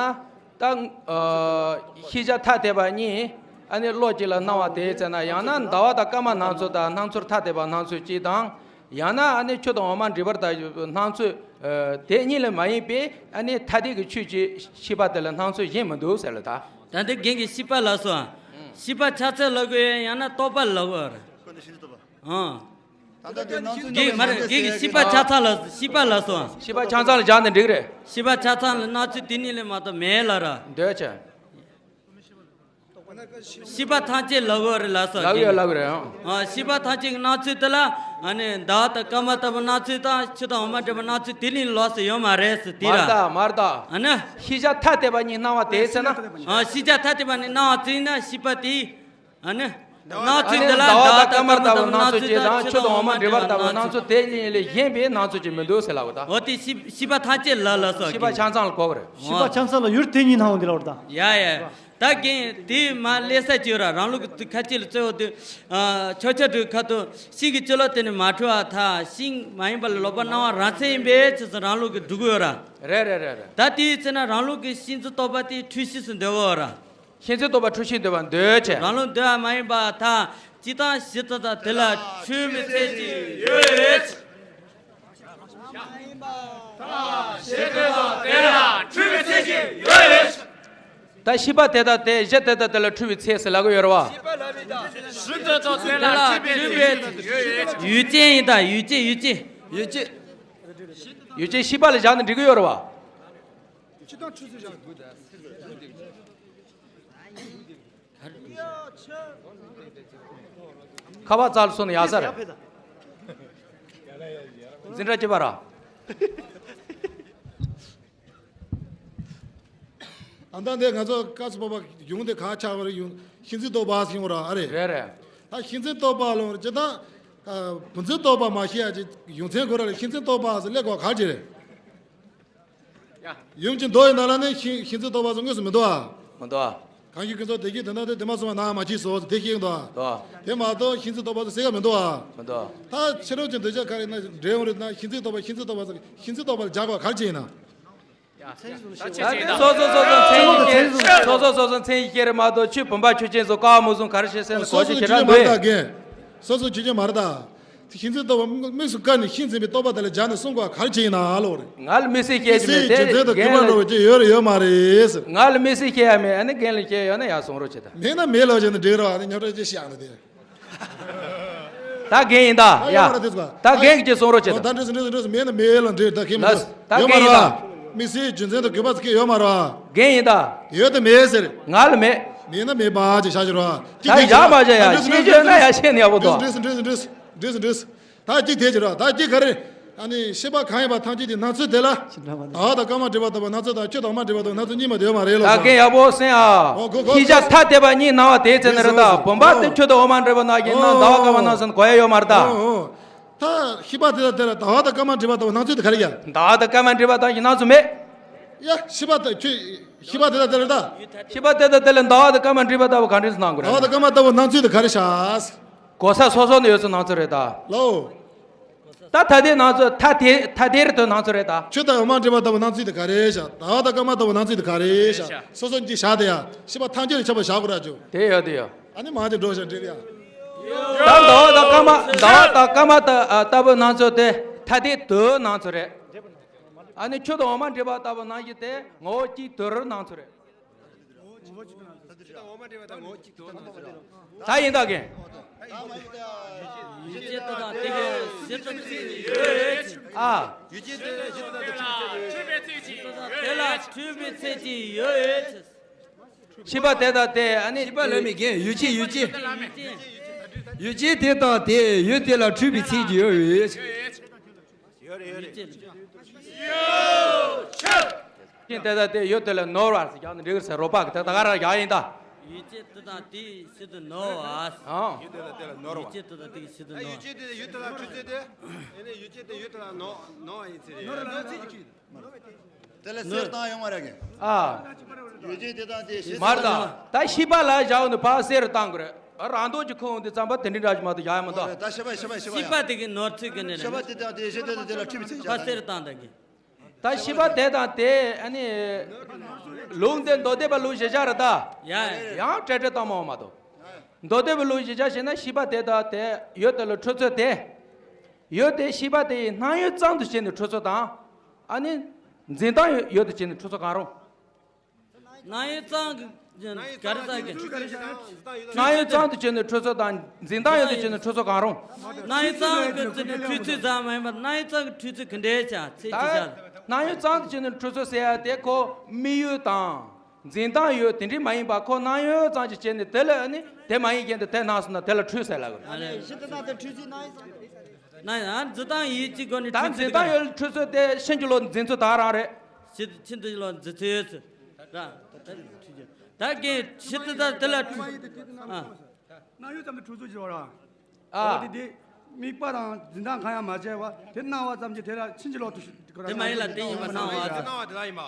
ད་ཨ་ཤེས་བྱ་ཐ་དད་པ་གཉིས་ཨ་ནི་བློ་གཅིག་ལ་སྣང་བ་དེའི་ཚེ་ན་ཡང་ན་ཟླ་བ་དང་སྐར་མ་སྣང་ཚུལ་དང་སྣང་ཚུལ་ཐ་དད་པ་སྣང་ཚུལ་གཅིག་དང་། ཡང་ན་ཨ་ནི་ཆུ་དང་འོ་མ་འདྲེས་པར་ལྟ་བུའི་སྣང་ཚུལ་ཨ་དེ་གཉིས་ལས་མ་ཡིན་པའི་ཨ་ནི་ཐ་དད་ཀྱི་ཆོས་ཀྱི་ཤེས་པ་དེ་ལ་སྣང་ཚུལ་གཞན་མི་འདུག་ཟེར་ལ་ད། ད་འདི་རྒན་གྱིས་ཤེས་པ་ལབ་སོང་། ཤེས་པ་ཆ་ཚང་ལབ་དགོས་ཡང་ན་རྟོག་པ་ལབ་དགོས་རེད། ཨང་། ད་ལྟ་དེ་སྣང་ཚུལ་རྒན་མ་རེད། རྒན་གྱིས་ཤེས་པ་ཆ་ཚང་ལ་ཤེས་པ་ལ་སོང་། ཤེས་པ་ཆ་ཚང་ལ་སྦྱར་ནས་འགྲིག་རེད། ཤེས་པ་ཆ་ཚང་ལ་སྣང་ཚུལ་དེ་གཉིས་ལས་མ་གཏོགས་མེད་ལ་ར། འདོད་ཆེ། ཤེས་པ་ཐམས་ཅད་ལ་གོ་རེད་ལ་སོང་། ལ་གོ་ཡ་ལ་གོ་རེད་ཨང་། ཨ་ཤེས་པ་ཐམས་ཅད་ཀྱི་སྣང་ཚུལ་དེ་ལ་ཨ་ནི་ཟླ་བ་དང་སྐར་མ་ལྟ་བུ་སྣང་ཚུལ་དང་ཆུ་དང་འོ་མ་འདྲེས་པ་སྣང་ཚུལ་དེ་ལས་ལོགས་སུ་ཡོད་མ་རེད་ཟེར་དེ་མ་རེད་ར། ད་མ་རེད་ད། ཨ་ནི། ཤེས་བྱ་ཐ་དད་པ་གཉིས་སྣང་བ་དེའི་ཚེ་ན། ཨ་ཤེས་བྱ་ཐ་དད་པ་གཉིས་སྣང་བ་དེ་ན་ཤེས་པ་དེ། ཨ་ནི། སྣང་ཚུལ་འདི་ལ་ཟླ་བ་དང་སྐར་མ་ལྟ་བུ་སྣང་ཚུལ་གཅིག་དང་ཆུ་དང་འོ་མ་འདྲེས་པ་ལྟ་བུ་སྣང་ཚུལ་དེ་གཉིས་ལས་གཞན་པའི་སྣང་ཚུལ་གཅིག་མི་འདུག་ཟེར་ལབ་པ་དང་། འོ་དེ་ཤེས་ཤེས་པ་ཐམས་ཅད་ལ་ལ་སོགས་ཤེས་པ་ཆ་ཚང་ལ་གོ་བར། ཤེས་པ་ཆ་ཚང་ལ་ཡུལ་དེ་གཉིས་སྣང་བ་འདི་ལ་བར་དང་། ཡ་ཡ། ད་རྒན་དེ་མ་ལས་ས་ཅིག་ཡོད་ར་རང་ལུགས་ཀྱི་ཁ་ཅིག་ལ་རྩོད་འོ་དུ། ཆོག་ཆོག་འདུག་ཁ་ཐུག་ཤིང་གི་སྤྱི་ལོ་དེ་ནི་མ་འཁྲུལ་བ་ཐ་ཤིང་མ་ཡིན་པ་ལ་ལོག་པར་སྣང་བ་རང་མཚན་ཡིན་པའི་ཕྱིར་སུ་རང་ལུགས་ཀྱི་སྒྲུབ་ཀྱི་ཡོད་ར། རེད་རེད་རེད་རེད། ད་དེའི་ཚེ་ན་རང་ལུགས་ཀྱི་ཤིང་རྩི་རྟོག་པ་དེ་འཁྲུལ་ཤེས་སུ་འདོད་གོ་ར། ཤིང་རྩི་རྟོག་པ་འཁྲུལ་ཤེས་འདོད་པ་འདོད་ཆེ། རང་ལུགས་འདོད་པ་མ་ཡིན་པ་ཐ། སྤྱི་དང་གཞི་དང་དེ་ལ་འཁྲུལ་བའི་ཚད་ཅིག་ཡོད། ད་ཤེས་པ་དེ་དང་དེ་ལ་འཁྲུལ་བའི་ཚད་ཅིག་ཡོད། ད་ཤེས་པ་དེ་དང་དེ་གཞི་དེ་དང་དེ་ལ་འཁྲུལ་བའི་ཚད་ཟེར་ལབ་ཀྱི་ཡོད་རེད་བ། གཞི་དེ་དང་དེ་ལ་འཁྲུལ་བའི་ཚད་ཡོད། ཡུལ་ཅན་ཡིན་ད་ཡུལ་ཅན་ཡུལ་ཅན། ཡུལ་ཅན། ཡུལ་ཅན་ཤེས་པ་ལ་བཞག་ན་འགྲིག་གི་ཡོད་རེད་བ། ཁ་པར་རྩ་ལ་སོང་ན་ཡག་ས་རེད། འཛིན་གྲྭ་གཅིག་པ་ར། ཨ་ད་འདི་ང་ཚོ་སྐབས་སུ་བབ་པ་གཞུང་འདི་ག་ཆགས་པ་རེད། གཞུང་ཤིང་རྩི་རྟོག་པ་ཟེར་ཡོང་ར་ཨ་རེད། རེད་རེད། ད་ཤིང་རྩི་རྟོག་པ་ལོ་ཅི་ད། བུ་འཛིན་རྟོག་པ་མ་ཤེས་ཡ་ཅིག་གཞུང་ཚན་ཁོ་ར་ལ་ཤིང་རྩི་རྟོག་པ་ཟེར་སླེབས་དགོས་ག་རེ་རེད། ཡུམ་གྱི་མདོ་ཡི་ནང་ལ་ནི་ཤིང་ཤིང་རྩི་རྟོག་པ་ཚོ་དངོས་སུ་མི་འདུག་ཨ། མི་འདུག་ཨ། གང་ཞིག་ཀུན་རྫོབ་དེ་བཞིན་དེ་ན་དེ་དེ་མ་སོང་བ་ན་མ་མཆིས་སོ་དེ་ཤེས་འདུག་ཨ། འདུག་ཨ། དེ་མ་གཏོགས་ཤིང་རྩི་རྟོག་པ་ཚོ་ཟེར་ག་མི་འདུག་ཨ། མི་འདུག་ཨ། ད་ཕྱི་རོལ་གྱི་འདོད་ཆགས་ག་རེ་ན་འདྲེ་འོང་རེད་ན་ཤིང་རྩི་རྟོག་པ་ཤིང་རྩི་རྟོག་པ་ཚོ་ཤིང་རྩི་རྟོག་པ་ལ་སྦྱར་དགོས་ག་རེ་བྱས་ཡིན་ན། ད་དེ་སོ་སོ་སོ་སོ་མཚན་ཉིད་ཀྱི་སོ་སོ་སོ་སོ་མཚན་ཉིད་ཀྱི་རེད་མ་གཏོགས་ཆོས་བུམ་པ་ཆོས་ཅན་སོགས་ཀ་བ་མུ་གསུམ་ག་རེ་བྱེད་སེམས་ལ་གོ་རྒྱུ་ཞེ་དྲག་འདུག་ཨེ། སོ་སོ་ཆོས་ཅན་མ་རེད་ད། ཤིང་འཛིན་རྟོག་པ་དམིགས་སུ་བཀར་ནས་ཤིང་འཛིན་པའི་རྟོག་པ་དེ་ལ་སྦྱར་ནས་གསུང་དགོས་པ་ག་རེ་བྱས་ཡིན་ན་ལོ་རེད། ང་ལ་དམིགས་བསལ་སྐྱེ་གི་མེད་དེ། རྒྱུ་མཚན་དང་རྒན་ལ་དགོས་པ་འདྲ་བ་ཅིག་ཡོད་རེད་ཡོད་མ་རེད་ཟེར། ང་ལ་དམིགས་བསལ་སྐྱེ་ཡ་མེད། ཨ་ནི་རྒན་ལ་སྐྱེ་ཡོད་ན་ཡ་གསུང་རོགས་བྱེད་ད། མེད་ན་མེད་ལོ་བྱས་ན་འགྲིག་རོགས། ཨ་ནི་ཉོ་སྒྲ་ཅིག་བཤད་ན་དེ། ད་རྒན་ཡིན་ད། ཡ། ད་རྒན་གྱིས་གསུང་རོགས་བྱེད་ད། ད་འགྲིག་སོང་འགྲིག་སོང་འགྲིག་སོང་། མེད་ན་མེད་ལ་འགྲིག་ད་ཁྱེད་མ་ལགས། ད་ཡོད་མ་རེད་རྒན་ཡིན་ད། དམིགས་བསལ་རྒྱུ་མཚན་དང་དགོས་པ་ཟེར་མཁན་ཡོད་མ་རེད། རྒན་ཡིན་ད། ཡོད་དེ་མེད་ཟེར། ང་ལ་མེད། མེད་ན་མེད་པ་ཅིག་བྱ་ཞིག་རོགས། ད་ཡག་མ་བྱ་ཡ། ཤེས་རྒྱུ་ན་ཡ་ཤེས་ནས་ཡག་པོ་འདུག་འགྲིག་སོང་འགྲིག་སོང་འགྲིག་སོང་འགྲིག་སོང་འགྲིག་སོང་། ད་གཅིག་དེ་ཅི་རོགས། ད་གཅིག་ག་རེ། ཨ་ནི་ཤེས་པ་གང་ཡིན་པ་ཐམས་ཅད་དེ་སྣང་ཚུལ་དེ་ལ། ཞིབ་ཕྲ་མ་རེད། བདག་དང་སྐར་མ་བསྒྲིགས་པ་ལྟ་བུ་སྣང་ཚུལ་དང་ཆོས་དང་སྐར་མ་བསྒྲིགས་པ་ལྟ་བུ་སྣང་ཚུལ་གཉིས་མ་དེ་ཡོད་མ་རེད་ལོ། ད་རྒན་ཡག་པོ་གསན་ཨ། ཨོ་གོ་གོ་ཤེས་བྱ་ཐ་དད་པ་གཉིས་སྣང་བ་དེའི་ཚེ་ན་རེད་ད། ཨོ་བུམ་པ་དེ་ཆོས་དང་འོག་མ་འདྲེས་པ་ན་གྱི་སྣང་ཟླ་བ་སྐར་མ་སྣང་ཟེར་གོ་ཡ་ཡོད་མ་རེད་ད། ཨོ་ཨོ། ད་ཤེས་པ་དེ་དང་དེ་ལ་བདག་དང་སྐར་མ་བསྒྲིགས་པ་ལྟ་བུ་སྣང་ཚུལ་དེ་ག་རེ་ཡ། བདག་དང་སྐར་མ་བསྒྲིགས་པ་ལྟ་བུ་སྣང་ཚུལ་མེད། ཡ་ཤེས་པ་དེ་ཁྱོད་ཤེས་པ་དེ་དང་དེ་ལ་ད། ཤེས་པ་དེ་དང་དེ་ལ་བདག་དང་སྐར་མ་བསྒྲིགས་པ་ལྟ་བུ་ག་འདྲས་སྣང་གི་རེད། བདག་དང་སྐར་མ་ལྟ་བུ་སྣང་ཚུལ་དེ་ག་རེ་བྱ། གོ་ས་སོ་སོ་ནས་ཡོད་ཚུལ་སྣང་ཚུལ་རེད་ད། ལོ། ད་ཐ་དད་སྣང་ཚུལ་ཐ་དད་ཐ་དད་རེད་དོ་སྣང་ཚུལ་རེད་ད། ཆོས་དང་འོག་མ་འདྲེས་པ་ལྟ་བུ་སྣང་ཚུལ་དེ་ག་རེ་བྱ། བདག་དང་སྐར་མ་ལྟ་བུ་སྣང་ཚུལ་དེ་ག་རེ་བྱ། སོ་སོ་གཅིག་བཞག་དེ་ཡ། ཤེས་པ་ཐམས་ཅད་ལ་ཁྱབ་པ་བཞག་དགོས་ར་ཇོ། དེ་ཡོད་དེ་ཡོད། ཨ་ནི་མ་ཅིག་འགྲོ་བཞག་འདྲེ་ཡ། ད་བདག་དང་སྐར་མ་བདག་དང་སྐར་མ་ལྟ་ལྟ་བུ་སྣང་ཚུལ་དེ་ཐ་དད་དུ་སྣང་ཚུལ་རེད། ཨ་ནི་ཆོས་དང་འོག་མ་འདྲེས་པ་ལྟ་བུ་སྣང་གཞི་དེ་ངོ་བོ་གཅིག་དུ་རུ་སྣང་ཚུལ་རེད། ད་ཡིན་ད་གིན། ཡུལ་ཅན་དེ་དང་དེ་གི་གཞི་དང་ཚིག་ཡོད། ཨ། ཡུལ་ཅན་དེ་གཞི་དང་དེ་ལ་འཁྲུལ་པའི་ཚད་ཅིག་ཡོད། ཤེས་པ་དེ་དང་དེ་ཨ་ནི། ཤེས་པ་ལ་མི་རྒན་ཡུལ་ཅན་ཡུལ་ཅན། ཡུལ་ཅན་དེ་དང་དེ་ཡུལ་དེ་ལ་འཁྲུལ་པའི་ཚད་ཅིག་ཡོད། ཡོད་རེད་ཡོད་རེད། ཡུལ་ཅན་དེ་དང་དེ་ཡུལ་དེ་ལ་ནོར་བ་ཟེར་ཀྱང་འགྲིག་གི་རེད་ཟེར་རོགས་པ་གི་དེ་ད་ག་རང་ཡག་ཡིན་ད། ཡུལ་ཅན་དེ་དང་དེའི་ཕྱིར་དུ་ནོར་བ། ཨང་། ཡུལ་དེ་དང་དེ་ལ་ནོར་བ། ཡུལ་ཅན་དེ་དང་དེའི་ཕྱིར་དུ་ནོར་བ། ཡུལ་ཅན་དེ་ཡུལ་དེ་ལ་འཁྲུལ་ཚུལ་དེ། ཨེ་ནས་ཡུལ་ཅན་དེ་ཡུལ་དེ་ལ་ནོར་ནོར་བ་ཡིན་ཚུལ་རེད། དེ་ལ་གསེར་བཏང་ཡོང་བ་ར་གི། ཨ། ཡུལ་ཅན་དེ་དང་དེ་ཤེས་མར་དང་ད་ཤེས་པ་ལ་བཞག་ནས་ཕར་གསེར་བཏང་དགོས་རེད། རང་རྟོགས་ཀྱི་ཁོངས་དེ་ཙམ་པ་དེ་འདྲའི་འདྲ་ཞིག་མ་གཏོགས་ཡག་ཡ་མི་འདུག་ད་ཤེས་པ་ཤེས་པ་ཤེས་པ་ཤེས་པ་ཡ། དེ་གི་ནོར་ཚུལ་གི་ནི་རེད། ཤེས་པ་དེ་དང་དེ་ཤེས་དེ་དེ་ལ་འཁྲུལ་པའི་ཚིག་ཕར་གསེར་བཏང་ད་གི། ད་ཤེས་པ་དེ་དང་དེ་ཨ་ནི། ལུང་དེ་མདོ་སྡེ་པ་ལུགས་གཞི་བཞག་རེད་ད། ཡ་ཡ། ཡང་སྤྲེལ་སྤྲེལ་བཏང་མ་འོང་མ་གཏོགས། མདོ་སྡེ་པའི་ལུགས་གཞི་བཞག་བྱས་ན་ཤེས་པ་དེ་དང་དེ་ཡུལ་དེ་ལ་འཁྲུལ་ཚུལ་དེ། ཡུལ་དེ་ཤེས་པ་དེ་ཡི་སྣང་ཡུལ་ཙམ་དུ་བྱས་ནས་འཁྲུལ་ཚུལ་དང་། ཨ་ནི། འཛིན་སྟངས་ཡུལ་དུ་བྱས་ནས་འཁྲུལ་ཚུལ་གང་རུང་། སྣང་ཡུལ་ཙམ་གྱི་ག་རེ་ཟེར་གི། སྣང་ཡུལ་ཙམ་དུ་བྱས་ནས་འཁྲུལ་ཚུལ་དང་འཛིན་སྟངས་ཡུལ་དུ་བྱས་ནས་འཁྲུལ་ཚུལ་གང་རུང་། སྣང་ཡུལ་ཙམ་གྱི་ཚུལ་ནི་འཁྲུལ་ཚུལ་ཙམ་མ་ཡིན་པར་སྣང་ཡུལ་ཙམ་གྱི་འཁྲུལ་ཚུལ་ག་འདྲའི་ཆ་ཚིག་ཅིག་བྱ། སྣང་ཡུལ་ཙམ་དུ་བྱས་ནས་འཁྲུལ་ཚུལ་ཟེར་ཡ་དེ་ཁོ་དམིགས་ཡུལ་དང་འཛིན་སྟངས་ཡུལ་དེ་འདྲའི་མ་ཡིན་པ་ཁོ་སྣང་ཡུལ་ཙམ་ཅིག་བྱས་ནས་དེ་ལ་ནི་དེ་མ་ཡིན་མཁན་དེ་དེ་སྣང་སོང་ན་དེ་ལ་འཁྲུལ་ཟེར་ལབ་དགོས། གཞི་དེ་དང་དེ་འཁྲུལ་ཚུལ་སྣང་ཡུལ་ཙམ་དུ། ན་ཡང་འཛིན་སྟངས་ཡུལ་གྱི་སྒོ་ནས་ད་འཁྲུལ་ཚུལ་འཛིན་སྟངས་ཡུལ་འཁྲུལ་ཚུལ་དེ་ཕྱིན་ཅི་ལོག་འཛིན་ཚུལ་དག་རང་རེད། ཕྱིན་ཕྱིན་ཅི་ལོག་འཛིན་ཚུལ་ཡོད་ཚུལ། ར། ད་ད་ད་གིན་ཕྱི་དེ་ད་དེ་ལ་འཁྲུལ། ཨ། སྣང་ཡུལ་ཙམ་དུ་འཁྲུལ་ཚུལ་བྱེད་པ་ར། ཨ། འོ་དེ་དེ་དམིགས་པ་དང་འཛིན་སྟངས་གང་ཡང་མ་བྱས་པ་དེ་སྣང་བ་ཙམ་གྱིས་དེ་ལ་ཕྱིན་ཅི་ལོག་ཏུ་ཞུ་དེ་མ་ཡིན་ལ་དེ་ཡིན་པ་སྣང་བ་ཙམ། སྣང་བ་དེ་ལ་ཡིན་པ།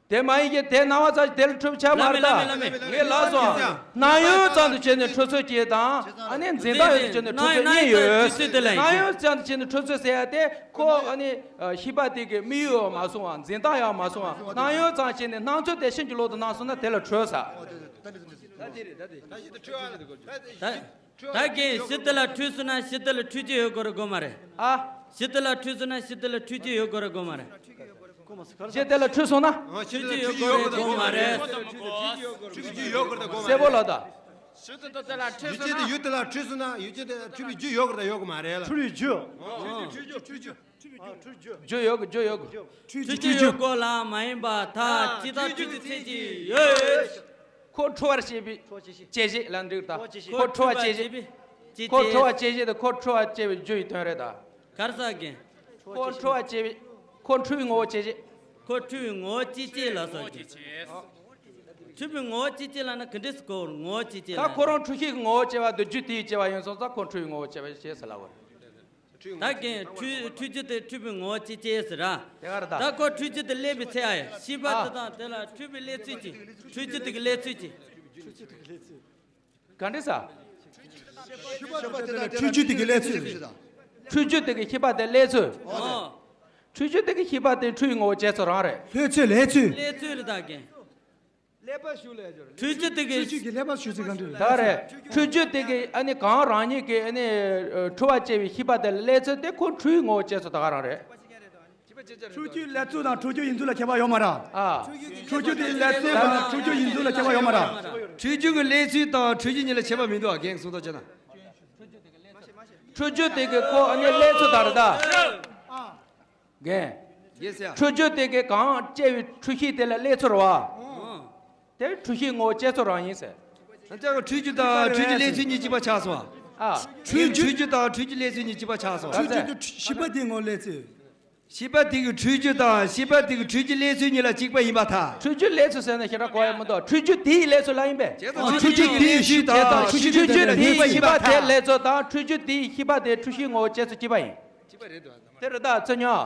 དེ་མ་ཡིན་གྱི་དེ་སྣང་བ་ཙམ་གྱིས་དེ་ལ་འཁྲུལ་ཆ་མ་རེད་ད། ལགས་མེད་ལགས་མེད་ལགས་མེད། ངས་ལབ་སོང་། སྣང་ཡུལ་ཙམ་དུ་བྱས་ནས་འཁྲུལ་ཚུལ་གཅིག་དང་ཨ་ནི་འཛིན་སྟངས་ཡུལ་དུ་བྱས་ནས་འཁྲུལ་ཚུལ་གཉིས་ཡོད། སྣང་ཡུལ་ཙམ་དུ་བྱས་ནས་འཁྲུལ་ཚུལ་ཟེར་ཡ་དེ་ཁོ་ཨ་ནི་ཤེས་པ་དེ་གི་དམིགས་ཡུལ་ཡང་མ་སོང་བ་འཛིན་སྟངས་ཡང་མ་སོང་བ་སྣང་ཡུལ་ཙམ་བྱས་ནས་སྣང་ཚུལ་དེ་ཕྱིན་ཅི་ལོག་ཏུ་སྣང་སོང་ན་དེ་ལ་འཁྲུལ་ཟེར། ད་གིན་གཞི་དེ་ལ་འཁྲུལ་སོང་ན་གཞི་དེ་ལ་འཁྲུལ་རྒྱུ་ཡོད་དགོས་རེད་དགོས་མ་རེད། ཨ། གཞི་དེ་ལ་འཁྲུལ་སོང་ན་གཞི་དེ་ལ་འཁྲུལ་རྒྱུ་ཡོད་དགོས་རེད་དགོས་མ་རེད། གཞི་དེ་ལ་འཁྲུལ་སོང་ན། འཁྲུལ་རྒྱུ་ཡོད་དགོས་རེད་དགོས་མ་རེད། འཁྲུལ་རྒྱུ་ཡོད་དགོས་རེད་དགོས་མ་རེད། གསལ་པོ་ལབ་དང་། ཡུལ་ཅན་དེ་ཡུལ་དེ་ལ་འཁྲུལ་སོང་ན་ཡུལ་ཅན་དེ་འཁྲུལ་པའི་རྒྱུ་ཡོད་དགོས་རེད་དང་ཡོད་དགོས་མ་རེད་ལ། འཁྲུལ་རྒྱུ། འཁྲུལ་རྒྱུ། རྒྱུ་ཡོད་དགོས་རྒྱུ་ཡོད་དགོས། འཁྲུལ་རྒྱུ་ཡོད་དགོས་ལ་མ་ཡིན་པ་ཐ་ཅི་ད་འཁྲུལ་རྒྱུ་ཚད་ཅིག་ཡོད། ཁོ་འཁྲུལ་བར་བྱེད་པའི་བཅད་བྱེད་ལ་འགྲིག་ད། ཁོ་འཁྲུལ་བར་བཅད་བྱེད། ཁོ་འཁྲུལ་བར་བཅད་བྱེད་དེ་ཁོ་འཁྲུལ་བར་བཅད་པའི་རྒྱུ་ཡི་དོན་རེད་ད། གར་ས་གིན། ཁོ་འཁྲུལ་བར་བཅད་པའི་ཁོ་འཁྲུལ་བའི་ངོ་བོ་བཅད་བྱེད། ཁོ་འཁྲུལ་བའི་ངོ་བོ་བཅད་བྱེད་ལ་ས་གིན། འཁྲུལ་པའི་ངོ་བོ་བཅད་བྱེད་ལ་ན་ག་འདྲས་སུ་གོ་བར་ངོ་བོ་བཅད་བྱེད་ལ། ད་ཁོ་རང་འཁྲུལ་ཤེས་ཀྱི་ངོ་བོ་བཅད་པ་དེ་རྒྱུ་དེ་ཡིས་བཅད་པ་ཡིན་སོང་ཙང་ཁོ་འཁྲུལ་བའི་ངོ་བོ་བཅད་པ་ཞེས་ཟེར་ལབ་པ་རེད། ད་གིན་འཁྲུལ་འཁྲུལ་རྒྱུ་དེ་འཁྲུལ་པའི་ངོ་བོ་བཅད་བྱེད་ཟེར་ར། དེ་ག་རེད་ད། ད་ཁོ་འཁྲུལ་རྒྱུ་དེ་སླེབས་པའི་ཚེ་ཨ་ཡ་ཤེས་པ་ཨ། དེ་དང་དེ་ལ་འཁྲུལ་པའི་སླེབས་ཚུལ་གྱི་འཁྲུལ་རྒྱུ་དེ་གི་སླེབས་ཚུལ་གྱི། ག་འདྲས་ས། འཁྲུལ་རྒྱུ་དེ་གི་སླེབས་ཚུལ། འཁྲུལ་རྒྱུ་དེ་གི་ཤེས་པ་དེ་སླེབས་ཚུལ། ཨོ། འཁྲུལ་རྒྱུ་དེ་གི་ཤེས་པ་དེ་འཁྲུལ་བའི་ངོ་བོ་བཅད་ཚུལ་རང་རེད། སླེབས་ཚུལ་སླེབས་ཚུལ། སླེབས་ཚུལ་རེད་ད་གིན། ཀླད་པ་ཞུགས་ལ་ཡ་སྦྱོར། འཁྲུལ་རྒྱུ་དེ་གི། འཁྲུལ་རྒྱུ་གི་ཀླད་པ་ཞུགས་ཟེར་ག་འདྲ་རེད། ད་རེད། འཁྲུལ་རྒྱུ་དེ་གི་ཨ་ནི་གང་རང་ཉིད་ཀྱི་ཨ་ནི་འཁྲུལ་བ་སྐྱེ་བའི་ཤེས་པ་དེ་ལ་སླེབས་ཚུལ་དེ་ཁོ་འཁྲུལ་ངོ་བོ་སྐྱེ་ཚུལ་ད་ག་རང་རེད། འཁྲུལ་རྒྱུའི་སླེབས་ཚུལ་དང་འཁྲུལ་རྒྱུ་ཡིན་ཚུལ་ལ་ཁྱད་པར་ཡོད་མ་རེད། ཨ། འཁྲུལ་རྒྱུ་དེའི་སླེབས་ཚུལ་དང་འཁྲུལ་རྒྱུ་ཡིན་ཚུལ་ལ་ཁྱད་པར་ཡོད་མ་རེད། འཁྲུལ་རྒྱུ་གི་སླེབས་ཚུལ་དང་འཁྲུལ་རྒྱུ་གཉིས་ལ་ཁྱད་པར་མི་འདུག་ཨ། རྒན་གསུང་ཐོག་བྱས་ན། འཁྲུལ་རྒྱུ་དེ་གི་ཁོ་ཨ་ནི་སླེབས་ཚུལ་ད་རེད་ད། རྒན། རྒན་ཟེར་ཡ། འཁྲུལ་རྒྱུ་དེ་གི་གང་སྐྱེ་བའི་འཁྲུལ་ཤེས་དེ་ལ་སླེབས་ཚུལ་རེད་བ། ཨང་། དེ་འཁྲུལ་ཤེས་ངོ་བོ་སྐྱེ་ཚུལ་རང་ཡིན་ཟེར། ཨ་ཅག་འཁྲུལ་རྒྱུ་དང་འཁྲུལ་རྒྱུ་སླེབས་ཚུལ་གཉིས་གཅིག་པ་ཆགས་སོང་། ཨ། འཁྲུལ་རྒྱུ། འཁྲུལ་རྒྱུ་དང་འཁྲུལ་རྒྱུ་སླེབས་ཚུལ་གཉིས་གཅིག་པ་ཆགས་སོང་། འཁྲུལ་རྒྱུ་དེ་ཤེས་པ་དེ་ངོ་སླེབས་ཚུལ། ཤེས་པ་དེ་གི་འཁྲུལ་རྒྱུ་དང་ཤེས་པ་དེ་གི་འཁྲུལ་རྒྱུ་སླེབས་ཚུལ་གཉིས་ལ་གཅིག་པ་ཡིན་པར་ཐལ། འཁྲུལ་རྒྱུ་སླེབས་ཚུལ་ཟེར་ན་ཞེ་དྲག་གོ་ཡ་མི་འདུག་འཁྲུལ་རྒྱུ་དེའི་སླེབས་ཚུལ་ལ་ཡིན་པས། བྱས་ཙང་འཁྲུལ་རྒྱུ་དེའི་ཤེས་པ་དང་འཁྲུལ་རྒྱུ་དེ་ལ་ངེས་པ་ཡིན་པར་ཐལ། དེ་སླེབས་ཚུལ་དང་འཁྲུལ་རྒྱུ་དེའི་ཤེས་པ་དེ་འཁྲུལ་ཤེས་ངོ་བོ་སྐྱེ་ཚུལ་གཅིག་པ་ཡིན། གཅིག་པ་རེད་འདུག་དེ་རེད་ད་ཚོད་ཉོ།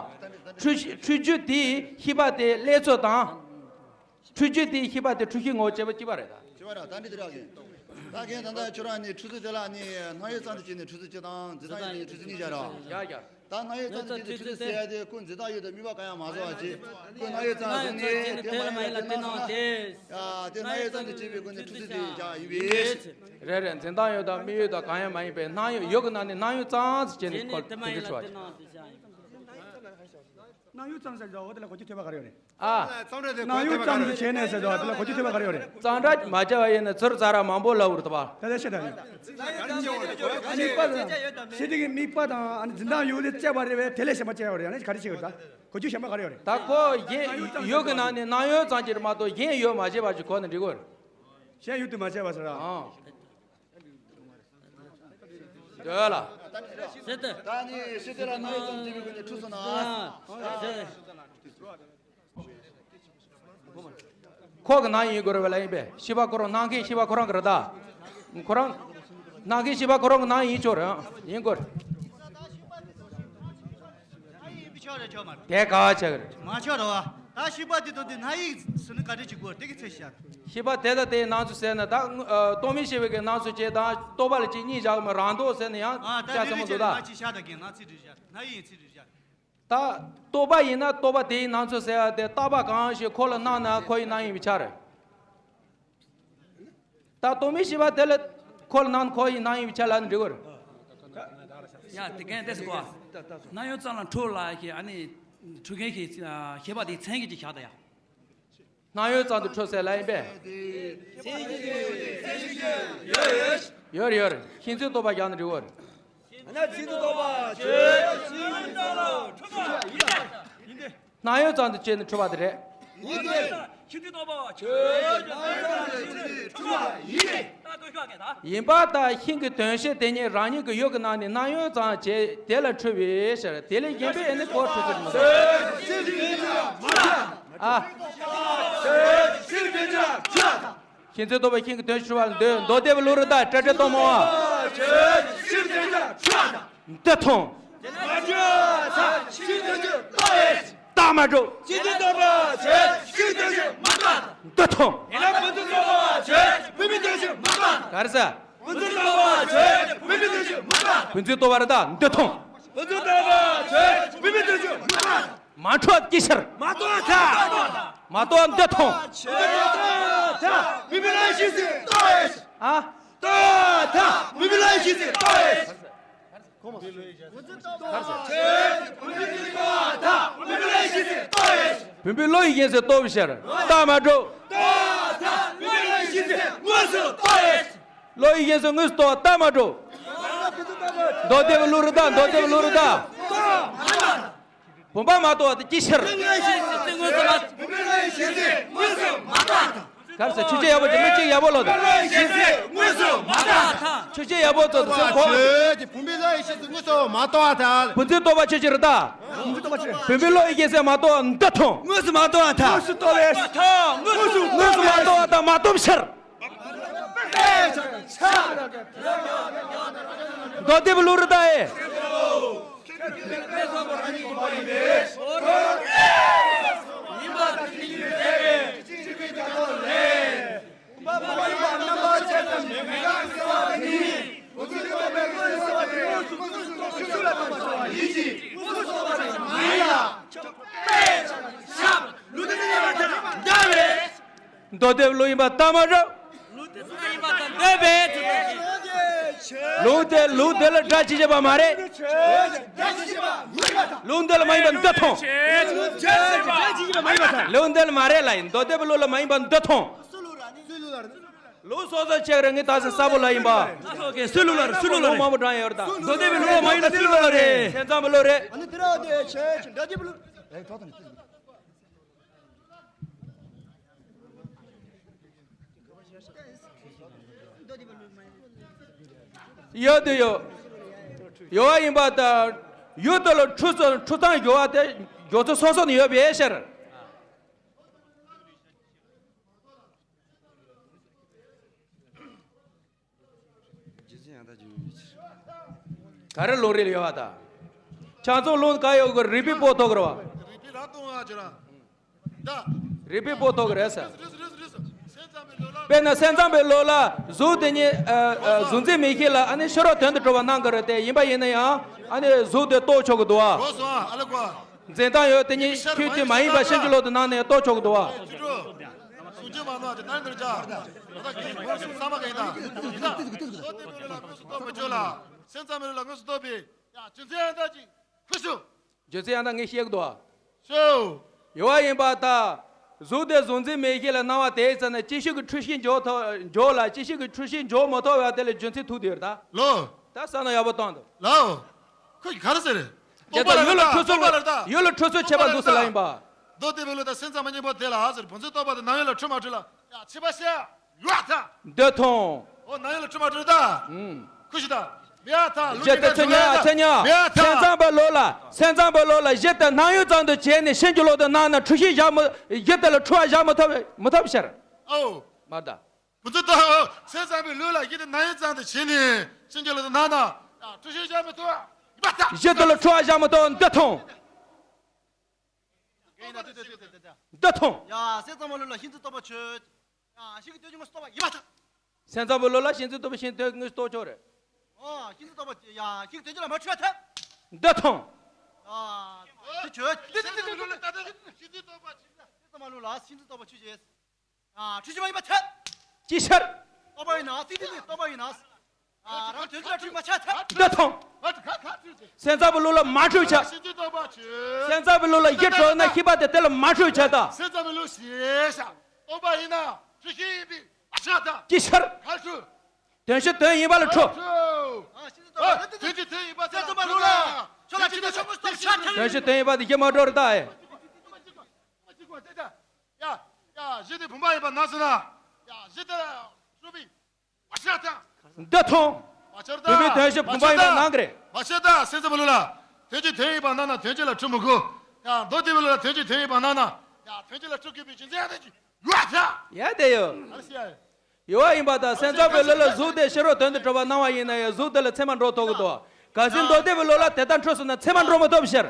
འཁྲུལ་ཤེས་འཁྲུལ་རྒྱུ་དེའི་ཤེས་པ་དེ་སླེབས་ཚུལ་དང་། འཁྲུལ་རྒྱུ་དེའི་ཤེས་པ་དེ་འཁྲུལ་ཤེས་ངོ་བོ་སྐྱེ་བ་གཅིག་པ་རེད་ད། གཅིག་པ་རེད་ད་འདི་དེ་རག་གི། ད་གན་ད་ལྟ་ཁྱོད་རང་ནི་འཁྲུལ་ཚུལ་དེ་ལ་ནི་སྣང་ཡུལ་ཙམ་དུ་བྱས་ནས་འཁྲུལ་ཚུལ་གཅིག་དང་འཛིན་སྟངས་ཡོད་ནི་འཁྲུལ་ཚུལ་གཉིས་བཞག་རོགས། ཡ་ཡ། ད་སྣང་ཡུལ་ཙམ་དུ་བྱས་ནས་འཁྲུལ་ཚུལ་ཟེར་ཡ་དེ་ཁོ་འཛིན་སྟངས་ཡོད་དང་དམིགས་པ་གང་ཡང་མ་བཟོ་བ་ཅིག་ཁོ་སྣང་ཡུལ་ཙམ་བཟུང་ནས་དེ་མ་ཡིན་པ་དེ་སྣང་སོང་ན། ཡ་དེ་སྣང་ཡུལ་ཙམ་དུ་བྱས་པའི་སྒོ་ནས་འཁྲུལ་ཚུལ་དེ་བཞག་ཡིན་པས། རེད་རེད། འཛིན་སྟངས་ཡོད་དང་དམིགས་ཡུལ་དང་གང་ཡང་མ་ཡིན་པའི་སྣང་ཡུལ་ཡོད་ཀྱི་ནང་ནས་སྣང་ཡུལ་ཙམ་ཟེར་བྱས་ནས་ཁོ་དེ་འདྲ་འཁྲུལ་བ་ཅིག་སྣང་ཡུལ་ཙམ་ཟེར་བ་དེ་ལ་གོ་རྒྱུ་ཐོས་པ་ག་རེ་ཡོད་རེད། ཨ། སྣང་ཡུལ་ཙམ་དུ་བྱས་ནས་ཟེར་བ་དེ་ལ་གོ་རྒྱུ་ཐོས་པ་ག་རེ་ཡོད་རེད། གཙང་སྦྲ་མ་བྱས་པ་ཡིན་ན་ཚུར་ཟ་ར་མང་པོ་ལབ་རེད་ད་བ། ད་ལྟ་བཤད་ད་ཡིན། དམིགས་པ་དང་ཤེས་བདེ་གི་དམིགས་པ་དང་ཨ་ནི་འཛིན་སྟངས་ཡོད་ལས་བཅས་པ་རེད་བས་དེ་ལས་གཞན་པ་བཅས་པ་རེད། ཨ་ནི་ག་རེ་བྱེད་དགོས་རེད་ད། གོ་རྒྱུ་གཞན་པ་ག་རེ་ཡོད་རེད། ད་ཁོ་གཞན་ཡོད་ཀྱི་ནང་ནས་སྣང་ཡུལ་ཙམ་གྱིས་མ་གཏོགས་གཞན་ཡོད་མ་བྱས་པ་ཞིག་གོ་ནས་འགྲིག་གོ། གཞན་ཡོད་དུ་མ་བྱས་པ་ཟེར་ར། ཨང་། འདོད་ལ། ཟེར་ཏེ། ད་ནི་ཤེས་བདེ་ལ་སྣང་ཡུལ་ཙམ་དུ་བྱས་པའི་སྒོ་ནས་འཁྲུལ་སོང་ན། ཨ། ཟེར། ཁོ་གི་སྣང་ཡུལ་ཡིན་དགོས་རེད་ལ་ཡིན་པས་ཤེས་པ་ཁོ་རང་སྣང་མཁན་ཤེས་པ་ཁོ་རང་གི་རེད་ད། ཁོ་རང་། སྣང་མཁན་ཤེས་པ་ཁོ་རང་གི་སྣང་ཡུལ་ཡིན་ཆོག་རེད་ཨང་ཡིན་དགོས་རེད། དེ་ག་བ་ཆགས་ཀྱི་རེད། མ་ཆགས་རོ། ད་ཤེས་པ་དེ་དང་དེ་སྣང་ཡུལ་ཟེར་ན་ག་འདྲ་ཅིག་དགོས་དེ་གི་ཚད་བཤད། ཤེས་པ་དེ་དང་དེའི་སྣང་ཚུལ་ཟེར་ན་ད་རྟོག་མེད་ཤེས་པའི་གི་སྣང་ཚུལ་བཅས་དང་རྟོག་པ་ལ་གཅིག་གཉིས་བཞག་གི་མ་རང་ལྡོག་ཟེར་ན་ཡང་ཨ་ད་སྐྱ་དེ་ཚ་མོ་འདུག་ད། ང་ཅི་བཤད་ད་གི་སྣང་ཚུལ་འདྲ་བཤད་སྣང་ཡུལ་ཡིན་ཚུལ་འདྲ་བཤད། ད་རྟོག་པ་ཡིན་ན་རྟོག་པ་དེའི་སྣང་ཚུལ་ཟེར་བ་དེ་རྟག་པ་གང་ཞིག་ཁོ་ལ་སྣང་ན་ཁོ་ཡི་སྣང་ཡིན་པའི་ཆ་རེད། ད་རྟོག་མེད་ཤེས་པ་དེ་ལ་ཁོ་ལ་སྣང་ཁོ་ཡི་སྣང་ཡིན་པའི་ཆ་ལ་ནི་འགྲིག་གོ་རེད། ཡ་དེ་གན་དེ་སྐོར། སྣང་ཡུལ་ཙམ་ལ་འཁྲུལ་ལ་ཞེས་ཨ་ནི་འཁྲུལ་མཁན་ཞེས་ཤེས་པ་དེའི་མཚན་གྱི་ཅིག་བཞག་ད་ཡ། སྣང་ཡུལ་ཙམ་དུ་འཁྲུལ་ཟེར་ལ་ཡིན་པས། ཡོད་རེད་ཡོད་རེད། ཤེས་འཛིན་རྟོག་པ་བཞག་ན་འགྲིག་གོ་རེད། ན་ཤེས་འཛིན་རྟོག་པ་ཆོས་ཅན། སྣང་ཡུལ་ཙམ་དུ་བྱས་ནས་འཁྲུལ་བ་དེ་རེད། ཡིན་ཏེ། ཤེས་འཛིན་རྟོག་པ་ཆོས་ཅན། སྣང་ཡུལ་ཙམ་དུ་བྱས་ནས་འཁྲུལ་བ་ཡིན་ཏེ། ཡིན་པ་དང་ཤིང་གི་དོན་ཤེས་དེ་ཉིད་རང་ཉིད་ཀྱི་ཡུལ་གྱི་ནང་ནས་སྣང་ཡུལ་ཙམ་བྱས་དེ་ལ་འཁྲུལ་བའི་ཕྱིར་དེ་ལས་གཞན་པའི་ཨེ་ནི་གོ་འཁྲུལ་ཚུལ་མི་འདུག་ཨ། ཤིང་ཚུལ་རྟོགས་པའི་ཤིང་གི་དོན་ཞུ་བ་ལ་འདོད་མདོ་སྡེ་པའི་ལུགས་རེད་ད་ཏྲ་ཏྲ་གཏོང་མོ་བ། འདི་མཐོང་། རྟགས་མ་གྲུབ། འདི་མཐོང་། ག་རེ་ཟེར། བུ་འཛིན་རྟོགས་པ་རེད་ད་འདི་མཐོང་། མ་འཕྲོད་ཀྱི་ཕྱིར། མ་རྟོགས་ཐ། མ་རྟོགས་འདི་མཐོང་། ཨ། བུམ་པའི་བློ་ཡི་ཡིན་ཟེར་རྟོགས་པའི་ཕྱིར། རྟགས་མ་གྲུབ། བློ་ཡི་ཡིན་ཟེར་དངོས་སུ་རྟོགས། རྟགས་མ་གྲུབ། མདོ་སྡེ་པའི་ལུགས་རེད་ད་མདོ་སྡེ་པའི་ལུགས་རེད་ད། བུམ་པ་མ་རྟོགས་པ་དེ་ཅི་ཕྱིར། ག་རེ་ཟེར་ཆོས་ཅན་ཡག་པོ་ཅིག་མི་གཅིག་ཡག་པོ་ལོ་དེ། ཆོས་ཅན་ཡག་པོ་ཚོ་དེ་སེམས་ཁོག་བུམ་པའི་བློ་ཡི་ཤེས་སུ་དངོས་སུ་མ་རྟོགས་པ་དང་། བུམ་འཛིན་རྟོགས་པ་ཆོས་ཅན་རེད་ད། བུམ་པའི་བློ་ཡི་ཡིན་ཟེར་མ་རྟོགས་འདི་མཐོང་། དངོས་སུ་མ་རྟོགས་པ་དང་། དངོས་སུ་མ་རྟོགས་པ་དང་མ་རྟོགས་ཕྱིར། མདོ་སྡེ་པའི་ལུགས་རེད་ད་ཨེ། མདོ། མདོ་སྡེ་པའི་ལུགས་ཡིན་པ་ལྟ་མ་རེད། ལུགས་དེ་ལུགས་དེ་ལ་སྒྲ་ཅི་བྱེད་པ་མ་རེད། ལུགས་འདི་ལ་མ་ཡིན་པ་འདི་མཐོང་། ལུགས་འདི་ལ་མ་རེད་ལ་ཡིན། མདོ་སྡེ་པའི་ལུགས་ལ་མ་ཡིན་པ་འདི་མཐོང་། ལུགས་སོ་སོ་ཆེ་རེད། ངས་ད་ས་གསལ་པོ་ལ་ཡིན་པ། སུའི་ལུགས་ལ་རེད། སུའི་ལུགས་ལ་རེད། མང་པོ་དྲངས་ཡོད་རེད་ད། མདོ་སྡེ་པའི་ལུགས་ལ་མ་ཡིན་ན་སུའི་ལུགས་ལ་རེད། སེམས་ཙམ་པའི་ལུགས་རེད། ཨ་ནི་དེ་ར་དེ་ཆེ་ཆེ་འདྲ་སྡེ་པའི་ལུགས། ཡོད་དུ་ཡོད། ཡོད་པ་ཡིན་པ་དང་། ཡུལ་དེ་ལ་འཁྲུལ་སོང་། འཁྲུལ་སྟངས་ཡོད་པ་དེ་མགྱོགས་ཚོད་སོ་སོ་ནས་ཡོད་པའི་ཕྱིར། རྒྱུ་མཚན་ཡང་དག་རྒྱུ་མཚན་ཡོད་ཕྱིར། ག་རེ་ལུང་རིགས་ལ་ཡོད་པ་དང་། ཆ་ཚང་ལུང་ག་ཡོད་གི་རིགས་པའི་སྤོ་ཐོག་རེད་བ། རིགས་པའི་ར་གཏོང་བ་ཅི་ར། ད། རིགས་པའི་སྤོ་ཐོག་རེད་ཟེར། རེད་རེད་རེད་རེད། སེམས་ཙམ་པའི་ལུགས་ལ། དཔེར་ན་སེམས་ཙམ་པའི་ལུགས་ལ་གཟུགས་དེ་ཉིད་ཨ་ཨ་གཟུགས་འཛིན་མིག་ཤེས་ལ་ཨ་ནི་ཕྱི་རོལ་དོན་དུ་གྲུབ་པ་སྣང་གི་རེད་དེ། ཡིན་པ་ཡིན་ན་ཡང་ཨ་ནི་གཟུགས་དེ་རྟོགས་ཆོག་གི་འདུག་བ། རོ་སོང་ཨ་ལེ་ཀོ། འཛིན་སྟངས་ཡོད་དེ་ཉིད་ཁྱོད་དེ་མ་ཡིན་པ་ཕྱིན་ཅི་ལོག་ཏུ་སྣང་ནས་རྟོགས་ཆོག་གི་འདུག་བ། ཅི་འགྲོ། གཟུགས་ཅན་མ་ནོར་གྱི་ད་འདིར་བྱ། ད་ལྟ་གི་ངོ་སྲུང་ཚང་མ་གི་ཡིན་ད། ཡིན་ད། སོ་དེ་མི་ལུས་ལ་དངོས་སུ་རྟོགས་པ་བརྗོད་ལ། སེམས་ཙམ་མི་ལུས་ལ་དངོས་སུ་རྟོགས་པའི། ཡ་རྒྱུ་མཚན་ཡང་དག་ཅིག་ཁུ་ཤུ། རྒྱུ་མཚན་ཡང་དག་ངས་བཤད་གི་འདུག་བ། ཤོ། ཡོད་པ་ཡིན་པ་དང་། གཟུགས་དེ་གཟུགས་འཛིན་མིག་ཤེས་ལ་སྣང་བ་དེའི་ཚེ་ན་ཅིག་ཤོས་ཀྱི་འཁྲུལ་ཤེས་འཇོག་ཐུབ་འཇོག་ལ། ཅིག་ཤོས་ཀྱི་འཁྲུལ་ཤེས་འཇོག་མ་ཐུབ་པ་དེ་ལ་རྒྱུ་མཚན་ཐུག་དེ་ཡོད་ད། ལོ། ད་བསམ་བློ་ཡག་པོ་བཏང་འདུག་ལོ། ཁོས་ག་རེ་ཟེར་རེད། དེ་ལྟར་ཡུལ་ལ་འཁྲུལ་སོང་། ཡུལ་ལ་འཁྲུལ་སོང་བྱས་པ་འདུག་ཟེར་ལ་ཡིན་པ། མདོ་སྡེ་པའི་ལུགས་དང་སེམས་ཙམ་མ་ཡིན་པ་དེ་ལ་ཟེར། བུམ་འཛིན་རྟོག་པ་དེ་སྣང་ཡུལ་ལ་འཁྲུལ་མ་འཁྲུལ་ལ། ཡ་ཕྱི་པ་ཤ། ཡ་ད། འདོད་མཐོང་། ཨོ་སྣང་ཡུལ་ལ་འཁྲུལ་མ་འཁྲུལ་ད། ཨུམ། ཁུ་ཤི་ད། མེ་ཡ་ད། ལུགས་གཞི་དེ་ཚོ་ཉན་ཡ་ཚེ་ཉ། མེ་ཡ་ད། སེམས་ཙམ་པའི་ལུགས་ལ། སེམས་ཙམ་པའི་ལུགས་ལ་གཞི་དེ་སྣང་ཡུལ་ཙམ་དུ་བྱས་ནས་ཕྱིན་ཅི་ལོག་ཏུ་སྣང་ན་འཁྲུལ་ཤེས་བཞག་མི། གཞི་དེ་ལ་འཁྲུལ་བ་བཞག་མི་ཐུབ། མི་ཐུབ་ཕྱིར། ཨོ། མ་ད། བུམ་འཛིན་རྟོག་པ། སེམས་ཙམ་པའི་ལུགས་ལ་གཞི་དེ་སྣང་ཡུལ་ཙམ་དུ་བྱས་ནས་ཕྱིན་ཅི་ལོག་ཏུ་སྣང་ན། ཡ་འཁྲུལ་ཤེས་བཞག་མི་ཐུབ། ཡ་ད། གཞི་དེ་ལ་འཁྲུལ་བ་བཞག་མི་ཐུབ། འདོད་མཐོང་། འདོད་མཐོང་། ཡ་སེམས་ཙམ་པའི་ལུགས་ལ་ཤེས་འཛིན་རྟོག་པ་ཆོས། ཡ་གཞི་གི་དོན་གྱི་དངོས་སུ་རྟོགས་པ་ཡིན་པར་ཐལ། སེམས་ཙམ་པའི་ལུགས་ལ་ཤེས་འཛིན་རྟོག་པ་ཤེས་འཛིན་དོན་དངོས་སུ་རྟོགས་ཆོག་རེད། ཨོ་ཤེས་འཛིན་རྟོག་པ་ཡ་གཞི་གི་དོན་གྱི་ལ་མ་འཁྲུལ་བ་ཐལ། འདོད་མཐོང་། ཡ་དེ་ཆོས། སེམས་ཙམ་པའི་ལུགས་ལ་ད་ལྟ་ཤེས་འཛིན་རྟོག་པ་ཆོས། སེམས་ཙམ་པའི་ལུགས་ལ་ཤེས་འཛིན་རྟོག་པ་ཆོས་ཅན། ཡ་འཁྲུལ་ཤེས་མ་ཡིན་པར་ཐལ། ཅིའི་ཕྱིར། རྟོག་པ་ཡིན་ན་སེམས་ཙམ་རྟོག་པ་ཡིན་ན། ཨ་རང་དོན་གྱི་ལ་འཁྲུལ་མ་ཆགས་ཐལ། འདོད་མཐོང་། སེམས་ཙམ་པའི་ལུགས་ལ་མ་འཁྲུལ་བྱ། ཤེས་འཛིན་རྟོག་པ་ཆོས། སེམས་ཙམ་པའི་ལུགས་ལ་གཞི་གྲོལ་ན་ཤེས་པ་དེ་དེ་ལ་མ་འཁྲུལ་བྱ་ད། སེམས་ཙམ་པའི་ལུགས་ཞེས་བྱ། རྟོག་པ་ཡིན་ན་འཁྲུལ་ཤེས་ཡིན་པས་མ་ཆགས་ད། ཅིའི་ཕྱིར། ག་འཁྲུལ། དོན་ཤེས་དོན་ཡིན་པ་ལ་འཁྲུལ། ཨ་ཤེས་འཛིན་རྟོག་པ་དོན་ཤེས་དོན་ཡིན་པ་དེ་ལ་འཁྲུལ་ད། ཆོས་ལ་ཆོས་དང་ཆོས་མ་རྟོགས་ཤ་ཁྲ། དོན་ཤེས་དོན་ཡིན་པ་དེ་གཞི་མ་གྲོལ་རེད་ད། ཨེ། ཡ་ཡ་གཞི་དེ་བུམ་པ་ཡིན་པ་སྣང་ཟེར་ན། ཡ་གཞི་དེ་ལ་འཁྲུལ་པའི། འདོད་མཐོང་། བུམ་པའི་དོན་གཞི་བུམ་པ་ཡིན་པ་སྣང་གི་རེད། མ་ཤེས་ད། སེམས་ཙམ་པའི་ལུགས་ལ། དོན་གཞི་དོན་ཡིན་པ་སྣང་ན་དོན་གཞི་ལ་འཁྲུལ་མི་དགོས། ཡང་མདོ་སྡེ་པའི་ལུགས་ལ་དོན་གཞི་དོན་ཡིན་པ་སྣང་ན། ཡང་དོན་གཞི་ལ་འཁྲུལ་དགོས་པའི་རྒྱུ་མཚན་ཡང་དེ་ཅི་ཡོད་ད། ཡ་དེ་ཡོད། ཨ་ཤེས་ཡ། ཡོད་པ་ཡིན་པ་དང་། སེམས་ཙམ་པའི་ལུགས་ལ་གཟུགས་དེ་ཕྱི་རོལ་དོན་དུ་གྲུབ་པ་སྣང་བ་ཡིན་ན་ཡང་གཟུགས་དེ་ལ་མཚན་མ་འགྲོ་ཐུབ་ཀྱི་འདུག་གལ་སྲིད་མདོ་སྡེ་པའི་ལུགས་ལ་དེ་ལྟར་འཁྲུལ་སོང་ན་མཚན་མ་འགྲོ་མི་ཐུབ་ཕྱིར།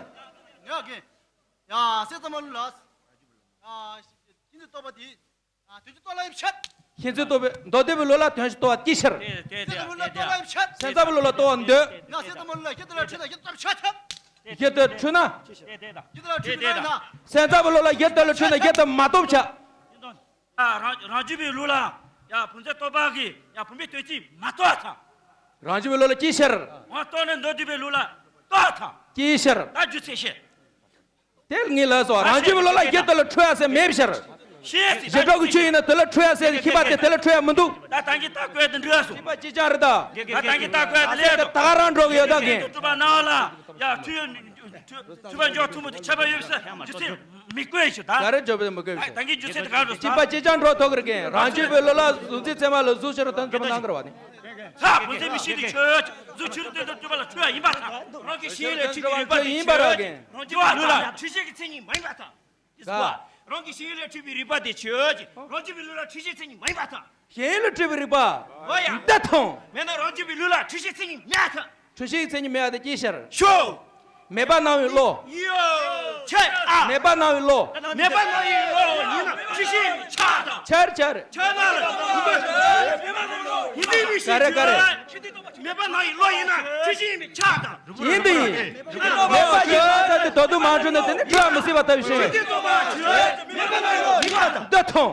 ཡ་སེམས་ཙམ་པའི་ལུགས་ལ། ཡ་ཤེས་འཛིན་རྟོག་པ་དེ། ཨ་དོན་གཞི་རྟོགས་ལ་ཡིན་ཕྱིར། ཤེས་འཛིན་རྟོག་པའི་མདོ་སྡེ་པའི་ལུགས་ལ་དོན་གཞི་རྟོགས་པ་དེའི་ཕྱིར། དེ་དེ་དེ་དེ་དེ་དེ་དེ་དེ་དེ་སེམས་ཙམ་པའི་ལུགས་ལ་རྟོགས་པ་འདོད། ཡང་སེམས་ཙམ་པའི་ལུགས་ལ་གཞི་དེ་ལ་འཁྲུལ་ན་གཞི་དེ་ལ་འཁྲུལ་ཆ་ཐལ། གཞི་དེ་འཁྲུལ་ན། དེ་དེ་དེ་གཞི་དེ་ལ་འཁྲུལ་དེ་ན་དེ་ན། སེམས་ཙམ་པའི་ལུགས་ལ་གཞི་དེ་ལ་འཁྲུལ་ན་གཞི་དེ་མ་རྟོགས་བྱ། ཡ་རང་རང་རྒྱུད་པའི་ལུགས་ལ་ཡ་བུམ་འཛིན་རྟོག་པ་གིས་ཡ་བུམ་པའི་དོན་སྤྱི་མ་རྟོགས་ཐལ། རང་རྒྱུད་པའི་ལུགས་ལ་ཅིའི་ཕྱིར། འོ་རྟོགས་ནས་མདོ་སྡེ་པའི་ལུགས་ལ་རྟོགས་ཐལ། ཅིའི་ཕྱིར། ད་རྒྱུ་མཚན་ཤེས། དེ་ངས་ལབ་སོང་། རང་རྒྱུད་པའི་ལུགས་ལ་གཞི་དེ་ལ་འཁྲུལ་ཡ་ཟེར་མེད་པའི་ཕྱིར། ཤེས་ཟེར། གཞི་གྲོགས་ཀྱི་ཆོས་ཡིན་ན་དེ་ལ་འཁྲུལ་ཡ་ཟེར་ཤེས་པ་དེ་དེ་ལ་འཁྲུལ་ཡ་མི་འདུག་ད་ད་གིན་ད་བཀོད་དེ་འགྲིག་སོང་། ཤེས་པ་ཅི་ཅང་རེད་ད། ད་ད་གིན་ད་བཀོད་དེ་ལས་ད་ག་རང་འགྲོ་གི་ཡོད་ད་གིན། གྲུབ་པ་སྣང་བ་ལ་ཡ་འཁྲུལ་འཁྲུལ་པ་འཇོག་ཐུབ་མི་ཐུབ་ཁྱད་པར་ཡོད་ཟེར་རྒྱུ་མཚན་མི་བཀོད་ཤིག་ད། ག་རེ་འཇོག་པའི་མི་བཀོད་ཤིག་ད་གིན་རྒྱུ་མཚན་དེ་ག་རེ་འགྲོ་ཤེས་པ་ཅི་ཅང་འགྲོ་ཐུབ་ཀྱི་རེད་གིན། རང་རྒྱུད་པའི་ལུགས་ལ་གཟུགས་འཛིན་མཚན་མ་ལ་གཟུགས་ཕྱི་རོལ་དོན་དུ་གྲུབ་པ་སྣང་གི་རེད་བ་ནི། ད་བུམ་འཛིན་མིག་ཤེས་དེ་ཆོས་ཅན། གཟུགས་ཕྱི་རོལ་དོན་དུ་གྲུབ་པ་ལ་འཁྲུལ་བ་ཡིན་པར་ཐལ། རང་གི་ཤེས་ཡོན་ལས་འཁྲུལ་པའི་རིག་པ་དེ་ཆོས་ཅན། རང་རྒྱུད་པའི་ལུགས་ལ་འཁྲུལ་ཤེས་ཀྱི་མཚན་ཉིད་མ་ཡིན་པར་ཐལ། རང་གི་ཤེས་ཡོན་ལས་འཁྲུལ་པའི་རིག་པ་དེ་ཆོས་ཅན། རང་རྒྱུད་པའི་ལུགས་ལ་འཁྲུལ་ཤེས་མཚན་ཉིད་མ་ཡིན་པར་ཐལ། ཤེས་ཡོན་ལས་འཁྲུལ་པའི་རིག་པ། འོ་ཡ། འདི་མཐོང་། མེད་ན་རང་རྒྱུད་པའི་ལུགས་ལ་འཁྲུལ་ཤེས་མཚན་ཉིད་མེད་པར་ཐལ། འཁྲུལ་ཤེས་མཚན་ཉིད་མེད་པ་དེ་ཅིའི་ཕྱིར། ཤོ། མེད་པ་སྣང་བའི་བློ། ཡོ། ཆེ་ཨ། མེད་པ་སྣང་བའི་བློ། མེད་པ་སྣང་བའི་བློ་ཡིན་ན་འཁྲུལ་ཤེས་ཆགས་དང་། ཆར་ཆར། ཆ་ན་ལ། ཡིན་པའི་མི་ཤེས། ག་རེ་ག་རེ། མེད་པ་སྣང་བའི་བློ་ཡིན་ན་འཁྲུལ་ཤེས་ཡིན་པས་ཆགས་དང་། ཡིན་དེ་ཡིན། མེད་པ་ཡིན་པ་ད་དེ་ད་དུང་མ་འཁྲུལ་ན་དེ་ནི་འཁྲུལ་བ་མི་སྲིད་པ་ལྟ་བུ་ཞིག་ཡིན། འདི་མཐོང་།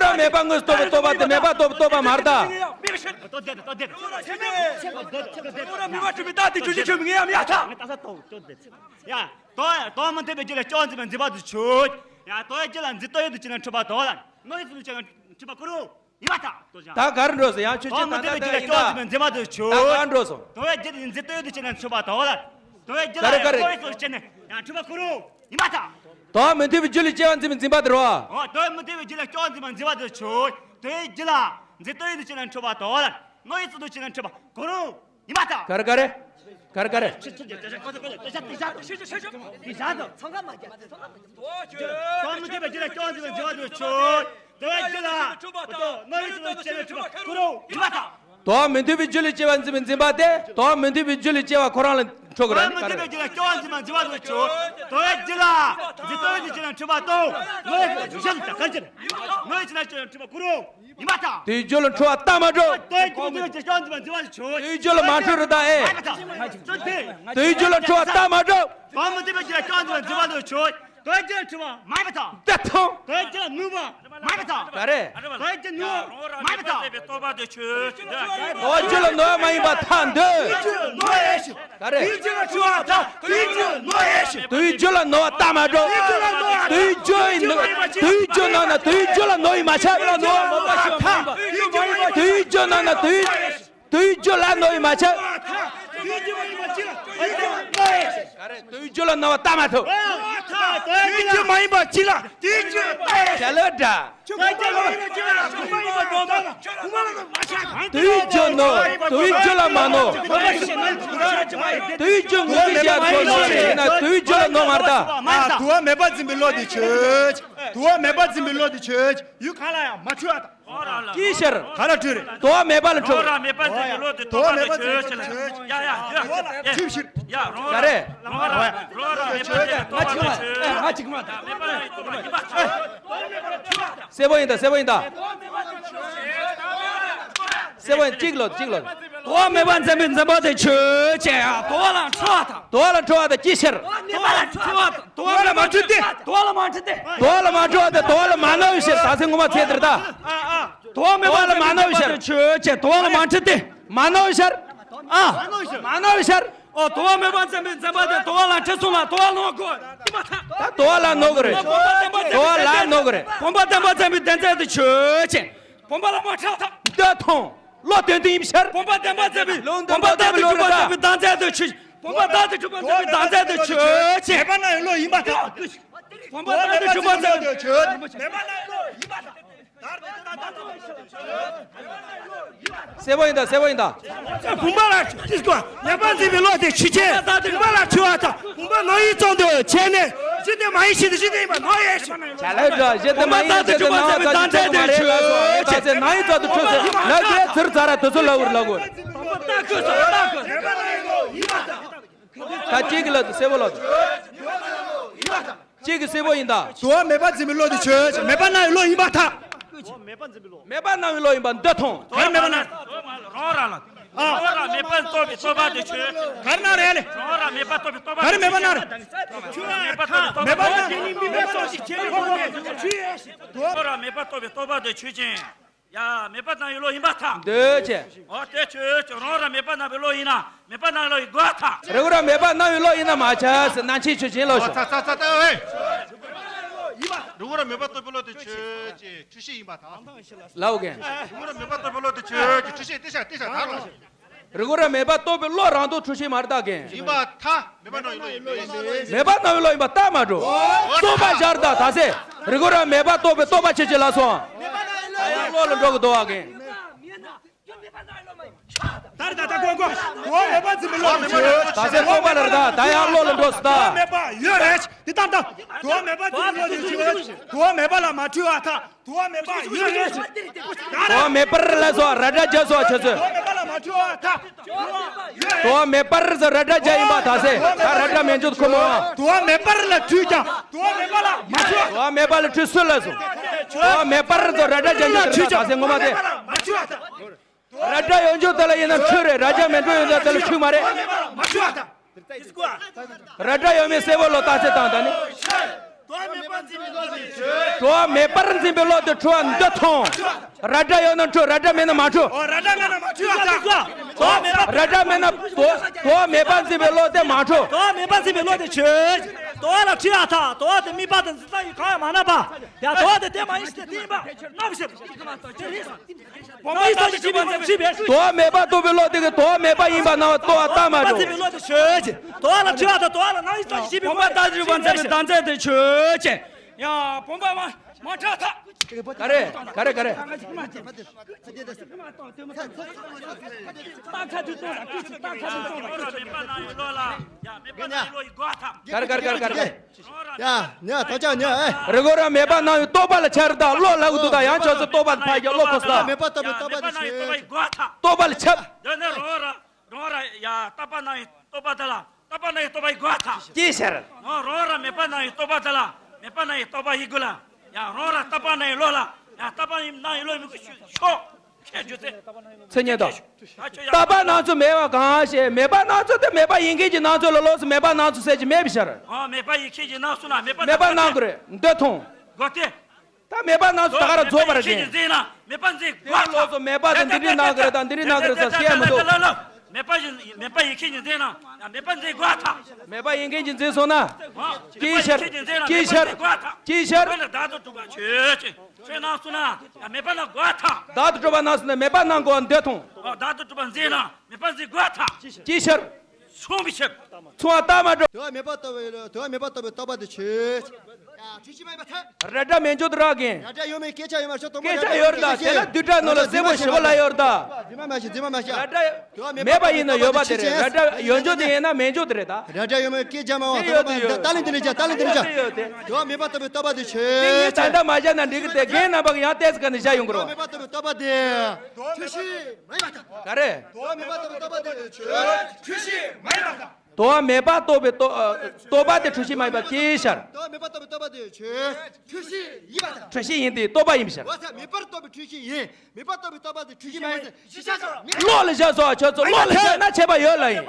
རང་མེད་པ་དངོས་སུ་རྟོགས་པའི་རྟོགས་པ་དེ་མེད་པ་རྟོགས་པའི་རྟོགས་པ་མ་རེད་ད། ཏོ་ཏེ་ཏོ་ཏེ་ཏོ་ཏེ། ཡ་དོ་དོ་མི་མཐུན་པའི་རྒྱུ་ལ་སྐྱོན་འཛིན་པའི་འཛིན་པ་དེ་ཆོས། ཡ་དོ་ཡི་རྒྱུ་ལ་འཛིན་སྟོབས་ཡོད་དུ་བྱས་ན་འཁྲུལ་པ་དོ་ལ། དངོས་ཡོད་དུ་བྱས་ན་འཁྲུལ་པ་ཁོ་རང་ཡིན་པ་དང་དོ་ཅང་། ད་ག་རེ་འགྲོ་ཟེར་ཡང་ཆོས་དོ་ཅན་མི་མཐུན་པའི་རྒྱུ་ལ་སྐྱོན་འཛིན་པའི་འཛིན་པ་དེ་ཆོས། ད་ག་རེ་འགྲོ་སོང་། དོ་ཡི་རྒྱུ་ལ་འཛིན་སྟོབས་ཡོད་དུ་བྱས་ན་འཁྲུལ་པ་དོ་ལ། དོ་ཡི་རྒྱུ་ལ་ག་རེ་ག་རེ། དངོས་ཡོད་དུ་བྱས་ན་ཡང་འཁྲུལ་པ་ཁོ་རང་ཡིན་པ་དང་། དོ་མི་མཐུན་པའི་རྒྱུ་ལ་སྐྱེ་བ་འཛིན་པའི་འཛིན་པ་དེ་རོ། འོ་དོ་མི་མཐུན་པའི་རྒྱུ་ལ་སྐྱོན་འཛིན་པའི་འཛིན་པ་དེ་ཆོས། དོ་ཡི་རྒྱུ་ལ་འཛིན་སྟོབས་ཡོད་དུ་བྱས་ན་འཁྲུལ་པ་དོ་ལ། དངོས་ཡོད་དུ་བྱས་ན་འཁྲུལ་པ་ཁོ་རང་ཡིན་པ་དང་། ག་རེ་ག་རེ། ག་རེ་ག་རེ། དོ་མི་མཐུན་པའི་རྒྱུ་ལ་སྐྱོན་འཛིན་པའི་འཛིན་པ་དེ་ཆོས། དོ་ཡི་རྒྱུ་ལ་དངོས་ཡོད་དུ་བྱས་ན་འཁྲུལ་པ་ཁོ་རང་ཡིན་པ་དང་། དོ་མི་མཐུན་པའི་རྒྱུ་ལ་སྐྱེ་བ་འཛིན་པའི་འཛིན་པ་དེ་དོ་མི་མཐུན་པའི་རྒྱུ་ལ་སྐྱེ་བ་ཁོ་རང་ལ་འཕྲོད་དགོས་ར་ནི་ག་རེ། དོ་མི་མཐུན་པའི་རྒྱུ་ལ་སྐྱེ་བ་འཛིན་པའི་འཛིན་པ་དེ་ཆོས། དོ་ཡི་རྒྱུ་ལ་འཛིན་སྟོབས་ཡོད་དུ་བྱས་ན་འཁྲུལ་པ་དང་། དངོས་ཡོད་དུ་བྱས་ན་འཁྲུལ་པ་དང་། དངོས་ཡོད་བྱས་ན་འཁྲུལ་པ་ཁོ་རང་ཡིན་པ་དང་། དེའི་རྒྱུ་ལ་འཁྲུལ་བ་རྟགས་མ་གྲུབ། དོ་ཡི་རྒྱུ་ལ་སྐྱོན་འཛིན་པའི་འཛིན་པ་དེ་ཆོས། དེའི་རྒྱུ་ལ་མ་འཁྲུལ་རེད་ད་ཨེ། དོ་ཡི་རྒྱུ་ལ་འཁྲུལ་བ་རྟགས་མ་གྲུབ། དོ་མི་མཐུན་པའི་རྒྱུ་ལ་སྐྱོན་འཛིན་པའི་འཛིན་པ་དེ་ཆོས། དོ་ཡི་རྒྱུ་ལ་འཁྲུལ་བ་མ་ཡིན་པ་དང་། དེ་མཐོང་། དོ་ཡི་རྒྱུ་ལ་ནོར་བ་མ་ཡིན་པ་དང་། ག་རེ། དོ་ཡི་རྒྱུ་ནོར་བ་མ་ཡིན་པ་དང་། རྟོགས་པ་དེ་ཆོས། དོ་རྒྱུ་ལ་ནོར་བ་མ་ཡིན་པ་ཐལ་འདོད། དོ་ཡི་རྒྱུ་ལ་ནོར་བ་ཡིན་པ་ཐལ་འདོད། དོ་ཡི་རྒྱུ་ལ་ནོར་བ་ཐལ་འདོད། དོ་ཡི་རྒྱུ་ལ་ནོར་བ་རྟགས་མ་གྲུབ། དོ་ཡི་རྒྱུ་ཡིན་ནོ། དོ་ཡི་རྒྱུ་ནོར་ན་དོ་ཡི་རྒྱུ་ལ་ནོར་བ་མ་ཆགས། དོ་ཡི་རྒྱུ་ནོར་ན་དོ་ཡི། དོ་ཡི་རྒྱུ་ལ་ནོར་བ་མ་ཆགས། དོ་ཡི་རྒྱུ་ལ་ནོར་བ་རྟགས་མ་ཐུབ། དོ་ཡི་རྒྱུ་མ་ཡིན་པ་ཅི་ལ། དོ་ཡི་རྒྱུ་ལ་ནོར། དོ་ཡི་རྒྱུ་ལ་མ་ནོར། དོ་ཡི་རྒྱུ་ལ་མ་ནོར། དོ་ཡི་རྒྱུ་ངོས་འཛིན་བྱ་དགོས་ནོར་ཡིན་ན་དོ་ཡི་རྒྱུ་ལ་ནོར་མ་རེད་ད། དུ་བ་མེད་པར་འཛིན་པའི་བློ་དེ་ཆོས། དུ་བ་མེད་པར་འཛིན་པའི་བློ་དེ་ཆོས། ཡུལ་གང་ལ་ཡང་མ་འཁྲུལ་བ་དང་། ཅིའི་ཕྱིར། ག་ལ་འཁྲུལ་རེད། དུ་བ་མེད་པ་ལ་འཁྲུལ། རང་ར་མེད་པར་འཛིན་པའི་བློ་དེ་དུ་བ་མེད་པར་འཛིན་པའི་ཆོས་ཆེ་ལ། ཡ་ཡ་ཡ། ཡ་ཡ། ཡ་ཡ། ག་རེ། ཡ་རང་ར། རང་ར་མེད་པར་འཛིན་པའི་དུ་བ་དེ་ཆོས་ཆེ་ལ། ཡ་མེད་པར་འཛིན་པའི་དུ་བ་ཡིན་པ་ཆོས། གསལ་པོ་ཡིན་ད་གསལ་པོ་ཡིན་ད། གསལ་པོ་ཡིན་གཅིག་ལོ་གཅིག་ལོ། དུ་བ་མེད་པར་འཛིན་པའི་འཛིན་པ་དེ་ཆོས་ཅན། དུ་བ་ལ་འཁྲུལ་བ་དང་། དུ་བ་ལ་འཁྲུལ་བ་དང་ཅིའི་ཕྱིར། དུ་བ་ལ་འཁྲུལ་བ་དང་། དུ་བ་ལ་མ་འཁྲུལ་ཏེ། དུ་བ་ལ་མ་འཁྲུལ་ཏེ། དུ་བ་ལ་མ་འཁྲུལ་བ་དང་དུ་བ་ལ་མ་ནོར་བའི་ཕྱིར། ད་སེ་ངོ་མ་ཚེ་འདིར་ད། དུ་བ་མེད་པར་འཛིན་པའི་འཛིན་པ་དེ་ཆོས་ཅན། དུ་བ་ལ་མ་འཁྲུལ་ཏེ། མ་ནོར་བའི་ཕྱིར། ཨ། མ་ནོར་བའི་ཕྱིར། ཨོ། དུ་བ་མེད་པར་འཛིན་པའི་འཛིན་པ་དེ་དུ་བ་ལ་འཁྲུལ་སོང་ལ་དུ་བ་ནོར་དགོས། ད་དུ་བ་ལ་ནོར་གི་རེད། དུ་བ་ལ་ནོར་གི་རེད། བུམ་པ་བདེན་པར་འཛིན་པའི་བདེན་རྫས་དེ་ཆོས་ཅན། བུམ་པ་ལ་མ་འཁྲུལ་བ་དང་། འདོད་མཐོང་། བློ་དོན་དུ་ཡིན་ཕྱིར། བུམ་པ་བདེན་པར་འཛིན་པའི། བློ་བུམ་པ་བདག་ཏུ་གྲུབ་པར་འཛིན་པའི་བདག་འཛིན་དུ་ཆུད། བུམ་པ་བདག་ཏུ་གྲུབ་པར་འཛིན་པའི་བདག་འཛིན་དུ་ཆོས་ཅན། མེད་པ་ན་ཡང་བློ་ཡིན་པར་ཐལ། བུམ་པ་བདག་ཏུ་གྲུབ་པར་འཛིན་པའི། མེད་པ་ན་ཡང་བློ་ཡིན་པར་ཐལ། གསལ་པོ་ཡིན་ད་གསལ་པོ་ཡིན་ད། བུམ་པ་ལ་ཅི་སྐོར་མེད་པར་འཛིན་པའི་བློ་དེ་ཆོས་ཅན། བུམ་པ་ལ་འཁྲུལ་བ་དང་བུམ་པ་ནོར་བའི་བཙོན་དུ་བྱས་ནས་གཞི་དེ་མ་ཡིན་ཕྱིར་དུ་གཞི་དེ་ཡིན་པར་ནོར་ཡོད་ཞེས། བྱ་ལས་འགྲོ་གཞི་དེ་མ་ཡིན་ཕྱིར་དུ་ནོར་བ་ཙམ་གྱིས་ཆོག་གི་མ་རེད་ལ་སོགས་ཡིན་པ་ཚེ་ནང་ཡིན་ཙམ་དུ་འཁྲུལ་ཟེར་ལ་དེ་ཚུར་ཚར་ར་དེ་ཚོ་ལ་འུར་ལ་གོ། བུམ་པ་བདག་གིས་སོ་བདག་གིས། ད་གཅིག་གི་ལ་དུ་གསལ་པོ་ལ་དུ། གཅིག་གི་གསལ་པོ་ཡིན་ད། དུ་བ་མེད་པར་འཛིན་པའི་བློ་དེ་ཆོས་ཅན། མེད་པ་ན་ཡང་བློ་ཡིན་པར་ཐལ། མེད་པ་ན་ཡང་བློ་ཡིན་པར་འདོད་མཐོང་། ག་རེ་མེད་པ་ན། རང་རང་ལ། རང་རང་མེད་པར་རྟོགས་པའི་རྟོག་པ་དེ་ཆོས། ག་རེ་གནང་རེད་ལེ། རང་རང་མེད་པར་རྟོགས་པའི་རྟོག་པ་ག་རེ་མེད་པར་གནང་རེད། མེད་པར་རྟོགས་པའི་རྟོག་པ། མེད་པར་གནང་། རང་རང་མེད་པར་རྟོགས་པའི་རྟོག་པ་དེ་ཆོས་ཅན། ཡ། མེད་པར་སྣང་བའི་བློ་ཡིན་པར་ཐལ། འདོད་ཆེ། འོ་དེ་ཆོས་ཅན། རང་རང་མེད་པར་སྣང་བའི་བློ་ཡིན་ན་མེད་པར་སྣང་བའི་བློ་ཡིན་དགོས་པར་ཐལ། རི་གུ་ར་མེད་པར་སྣང་བའི་བློ་ཡིན་ན་མ་ཆགས་ཟེར། ན་ཆེན་ཆོས་ཅན་ལོ་ཞོ། ཙ་ཙ་ཙ་ཙ་ཨེ། རི་གུ་ར་མེད་པར་རྟོགས་པའི་བློ་དེ་ཆོས་ཅན། འཁྲུལ་ཤེས་ཡིན་པར་ཐལ། ལའོ་གན། རི་གུ་ར་མེད་པར་རྟོགས་པའི་བློ་དེ་ཆོས་ཅན། འཁྲུལ་ཤེས་ཏེ་ཤ་ཏེ་ཤ་ཐལ་ལ། རི་གུ་ར་མེད་པར་རྟོགས་པའི་བློ་རང་དོན་འཁྲུལ་ཤེས་མ་རེད་ད་གན། ཡིན་པར་ཐལ། མེད་པར་སྣང་བའི་བློ་ཡིན་པས། མེད་པར་སྣང་བའི་བློ་ཡིན་པར་ཐལ་མ་འགྲོ། རྟོག་པ་བཞག་ད་ད་ཟེར། རི་གུ་ར་མེད་པར་རྟོགས་པའི་རྟོག་པ་ཆོས་ཅན་ལ་སོང་། ད་ཡང་བློ་ལ་འགྲོ་གི་འདུག་བ་གན། ད་རེད་ད་ད་གོ་གོ། དོ་མེད་པར་འཛིན་པའི་བློ་དེ་ཆོས། ད་ཟེར་རྟོག་པ་ལ་རེད་ད། ད་ཡང་བློ་ལ་འགྲོ་སོང་ད། དོ་མེད་པ་ཡོད་རེད། འདི་ལྟར་ད། དོ་མེད་པར་འཛིན་པའི་བློ་དེ་ཆོས། དོ་མེད་པ་ལ་མ་འཁྲུལ་བར་ཐལ། དོ་མེད་པ་ཡོད་རེད། དོ་མེད་པར་ལ་སོགས་ར་སྒྲ་བརྗོད་སོགས་ཆོས་ཚུལ། དོ་མེད་པ་ལ་མ་འཁྲུལ་བར་ཐལ། དོ་མེད་པར་ཟེར་ར་སྒྲ་བརྗོད་ཡིན་པར་ཐལ་ཟེར། ད་ར་སྒྲ་མེད་འཇོག་ཁོ་མོ། དོ་མེད་པར་ལ་འཁྲུལ་ཀྱང་དོ་མེད་པ་ལ་མ་འཁྲུལ། དོ་མེད་པ་ལ་འཁྲུལ་སུ་ལ་སོགས། དོ་མེད་པར་ཟེར་ར་སྒྲ་བརྗོད་འཇོག་ཐལ་ཟེར་ངོ་མ་དེ། མ་འཁྲུལ་བར་ཐལ། ར་སྒྲ་ཡོད་འཇོག་དེ་ལ་ཡིན་ན་འཁྲུལ་རེད། ར་སྒྲ་མེད་འཇོག་ཡོད་ན་དེ་ལ་འཁྲུལ་མ་རེད། མ་འཁྲུལ་བར་ཐལ། ར་སྒྲ་ཡོད་མེད་གསལ་པོ་ལོ་ལྟ་ཚེ་དང་ད་ནི། དོ་མེད་པར་འཛིན་པའི་བློ་དེ་ཆོས། དོ་མེད་པར་འཛིན་པའི་བློ་དེ་འཁྲུལ་བ་འདི་མཐོང་། ར་སྒྲ་ཡོད་ན་འཁྲུལ། ར་སྒྲ་མེད་ན་མ་འཁྲུལ། འོ་ར་སྒྲ་མེད་ན་མ་འཁྲུལ་བར་ཐལ། དོ་མེད་པར། ར་སྒྲ་མེད་ན་དོ་དོ་མེད་པར་འཛིན་པའི་བློ་དེ་མ་འཁྲུལ། དོ་མེད་པར་འཛིན་པའི་བློ་དེ་ཆོས། དོ་ལ་འཁྲུལ་བར་ཐལ། དོ་དེ་དམིགས་པ་དང་འཛིན་སྟངས་ཡིན་གང་ཡང་མ་ན་པ། ཡ་དོ་དེ་དེ་མ་ཡིན་ཞིག་དེ་དེ་ཡིན་པ་རྣམ་ཤེས། དོ་མེད་པ་རྟོགས་པའི་བློ་དེ་གིས་དོ་མེད་པ་ཡིན་པ་ན་དོ་བ་ལྟ་མ་འགྲོ། དོ་ལ་འཁྲུལ་བ་དང་དོ་ལ་སྣང་ཡུལ་སྟོང་ཞིག་བྱེད་པའི་བུམ་པ་ལྟ་བུ་བ་མཚན་མའི་བདག་འཛིན་དེ་ཆོས་ཅན། ཡང་བུམ་པ་མ་མ་ཕྲ་ཐག་ག་རེ་ག་རེ་ག་རེ། ག་རེ་ག་རེ་ག་རེ་ག་རེ། ཡ། ཉ་ཐོ་ཅག་ཉ་ཨེ། རི་གོ་ར་མེད་པ་སྣང་བའི་རྟོག་པ་ལ་ཁྱབ་ད་བློ་ལྷག་འདུག་ད་ཡང་ཆོས་སུ་རྟོག་པ་ཕ་གི་བློ་ཁོ་ས། མེད་པ་རྟོགས་པའི་རྟོག་པ་དེ་ཆོས། རྟོག་པ་ལ་ཁྱབ། འདི་ནི་རང་ར་རང་ར་ཡ་རྟག་པ་སྣང་བའི་རྟོག་པ་དེ་ལ་རྟག་པ་སྣང་བའི་རྟོག་པ་ཡི་སྒོ་ཐག་ཅི་ཕྱིར། རང་རང་ར་མེད་པ་སྣང་བའི་རྟོག་པ་དེ་ལ་མེད་པ་སྣང་བའི་རྟོག་པ་ཡི་སྒོ་ལ་ཡ་རང་ར་རྟག་པ་སྣང་བའི་བློ་ལ་ཡ་རྟག་པ་སྣང་བའི་བློ་མི་དགོས་ཤོག་ཁྱེད་རྒྱུ་ཚེ། ཚེ་ཉེ་དོ། རྟག་པ་སྣང་ཚུལ་མེད་པ་གང་ཞེས། མེད་པ་སྣང་ཚུལ་དེ་མེད་པ་ཡིན་མཁན་གྱི་སྣང་ཚུལ་ལ་ལོགས་སུ་མེད་པ་སྣང་ཚུལ་ཟེར་གྱི་མེད་པའི་ཕྱིར། ཨ། མེད་པ་ཡིན་མཁན་གྱི་སྣང་ཚུལ་ན་མེད་པ་མེད་པ་སྣང་དགོས་རེད། འདོད་ཐོང་། དགོས་ཏེ། ད་མེད་པ་སྣང་ཚུལ་ད་ག་རང་རྫོགས་པ་རེད་མཁན་གྱི་འཛིན་ན་མེད་པ་འཛིན་དགོས་ཐལ། ལོགས་སུ་མེད་པ་དེ་འདི་འདྲའི་སྣང་གི་རེད་དང་འདི་འདྲའི་སྣང་གི་རེད་ཟེར་བཤད་མི་འདུག་མེད་པ་ཡིན་མེད་པ་ཡིན་མཁན་གྱི་འཛིན་ན་མེད་པ་འཛིན་དགོས་ཐལ། མེད་པ་ཡིན་མཁན་གྱི་འཛིན་སོང་ན། ཅིའི་ཕྱིར། ཅིའི་ཕྱིར། ཅིའི་ཕྱིར། བདག་ཏུ་གྲུབ་པ་ཆོས་ཅན། ཆོས་སྣང་སོང་ན་མེད་པ་སྣང་དགོས་ཐལ། བདག་ཏུ་གྲུབ་པ་སྣང་སོང་ན་མེད་པ་སྣང་དགོས་འདོད་ཐོང་། བདག་ཏུ་གྲུབ་པ་འཛིན་ན་མེད་པ་འཛིན་དགོས་ཐལ། ཅིའི་ཕྱིར། མཚུངས་པའི་ཕྱིར། མཚུངས་པ་ལྟ་མ་འགྲོ། དོ་བ་མེད་པ་རྟོགས་པའི་དོ་བ་མེད་པ་རྟོགས་པའི་རྟོག་པ་དེ་ཆོས། ཡ། འཁྲུལ་ཤེས་མ་ཡིན་པར་ཐལ། ར་སྒྲ་མེད་འཇོག་ཏུ་རག་གིན། ར་སྒྲ་ཡོད་མེད་སྐད་ཆ་ཡོད་མ་ཤོག་དོ་མ་སྐད་ཆ་ཡོད་རེད་ད། དེ་ལ་བསྡུས་གྲྭ་ནང་ལ་གསལ་པོ་ཞེ་པོ་ལ་ཡོད་རེད་ད། རྫུན་མ་མ་བཤད། རྫུན་མ་མ་བཤད། ར་སྒྲ་མེད་པ་ཡིན་ན་ཡོད་པ་དེ་རེད། ར་སྒྲ་ཡོད་འཇོག་དེ་ཡིན་ན་མེད་འཇོག་དེ་རེད་ད། ར་སྒྲ་ཡོད་མེད་སྐད་ཆ་མ་བ་དེ་ཡོད་དེ་ཡོད། ད་ལན་དེ་ནས་བྱ། ད་ལན་དེ་ནས་བྱ། ཡོད་དེ། དོ་བ་མེད་པ་རྟོགས་པའི་རྟོག་པ་དེ་ཆོས། ངས་ད་ལྟ་མ་བཤད་ན་འགྲིག་གི་དེ་རྒན་རྣམ་པ་གི་ཡང་ཏོག་ཙམ་ག་ནས་བཤད་ཡོང་གི་རེད། དོ་བ་མེད་པ་རྟོགས་པའི་རྟོག་པ་དེ། འཁྲུལ་ཤེས་མ་ཡིན་པར་ཐལ། ག་རེ། དོ་བ་མེད་པ་རྟོགས་པའི་རྟོག་པ་དེ་ཆོས། འཁྲུལ་ཤེས་མ་ཡིན་པར་ཐལ། དོ་བ་མེད་པ་རྟོགས་པའི་རྟོག་རྟོག་པ་དེ་འཁྲུལ་ཤེས་མ་ཡིན་པ་ཅིའི་ཕྱིར། དོ་བ་མེད་པ་རྟོགས་པའི་རྟོག་པ་དེ་ཆོས། འཁྲུལ་ཤེས་ཡིན་པར་ཐལ། འཁྲུལ་ཤེས་ཡིན་ཏེ་རྟོག་པ་ཡིན་པའི་ཕྱིར། འོ་ཚ་མེད་པར་རྟོགས་པའི་འཁྲུལ་ཤེས་ཡིན། མེད་པར་རྟོགས་པའི་རྟོག་པ་དེ་འཁྲུལ་ཤེས་མ་ཡིན་ཟེར་ཤེས་བྱ་ཟེར་བ་མེད། བློ་ལ་བཞག་སོ་ཁྱོད་ཚོ། བློ་ལ་བཞག་ན་ཆད་པ་ཡོད་ལ་ཡིན།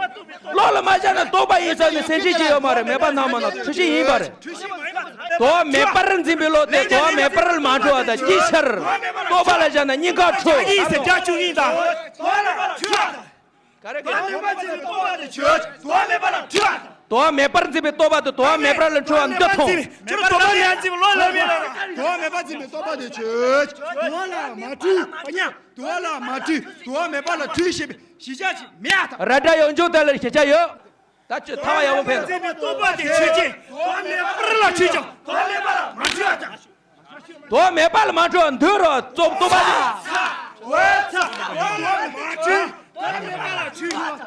བློ་ལ་མ་བཞག་ན་རྟོག་པ་ཡིན་ཟེར་ནས་སེམས་ཁྲལ་ཅི་ཡོད་མ་རེད། མེད་པ་སྣང་མ་སྣང་འཁྲུལ་ཤེས་ཡིན་པ་རེད། དོ་བ་མེད་པར་འཛིན་པའི་བློ་དེ་དོ་བ་མེད་པར་མ་འཁྲུལ་བ་དང་ཅིའི་ཕྱིར། རྟོག་པ་ལ་བཞག་ན་གཉིས་ཀ་འཁྲུལ། ཡིན་ཟེར་བྱ་ཆུང་ཡིན་དང་། དོ་བ་ལ་འཁྲུལ་བ་དང་། ག་རེ་ག་རེ། དོ་བ་མེད་པར་འཛིན་པའི་རྟོག་པ་དེ་ཆོས། དོ་བ་མེད་པར་འཛིན་པའི་རྟོག་པ་དེ་དོ་བ་མེད་པར་ལ་འཁྲུལ་བ་འདི་མཐོང་། ཁྱོད་དོ་བ་མེད་པར་འཛིན་པའི་བློ་ལ་མེད་ལ། དོ་བ་མེད་པར་འཛིན་པའི་རྟོག་པ་དེ་ཆོས། དོ་བ་ལ་མ་འཁྲུལ་བ་ཉ། དོ་བ་ལ་མ་འཁྲུལ། དོ་བ་མེད་པ་ལ་འཁྲུལ་ཞེས་པའི་གཞི་བཞག་ཅིག་མེད་ཨ་ཐ། ར་སྒྲ་ཡོད་འཇོག་དེ་ལ་གཞི་བཞག་ཡོད། ད་ཁྱོད་ཐ་བ་ཡག་པོ་ཕེབས། འཛིན་པའི་རྟོག་པ་དེ་ཆོས་ཅན། དོ་བ་མེད་པར་ལ་འཁྲུལ་ཀྱང་དོ་བ་མེད་པ་ལ་མ་འཁྲུལ་བ་ཅན། དོ་བ་མེད་པ་ལ་མ་འཁྲུལ་བ་འདོད་རོ་རྩོམ་རྟོག་པ་ཅན། ཚ། འོད་ཚ། དོ་བ་མ་འཁྲུལ། དོ་བ་མེད་པ་ལ་འཁྲུལ་བ།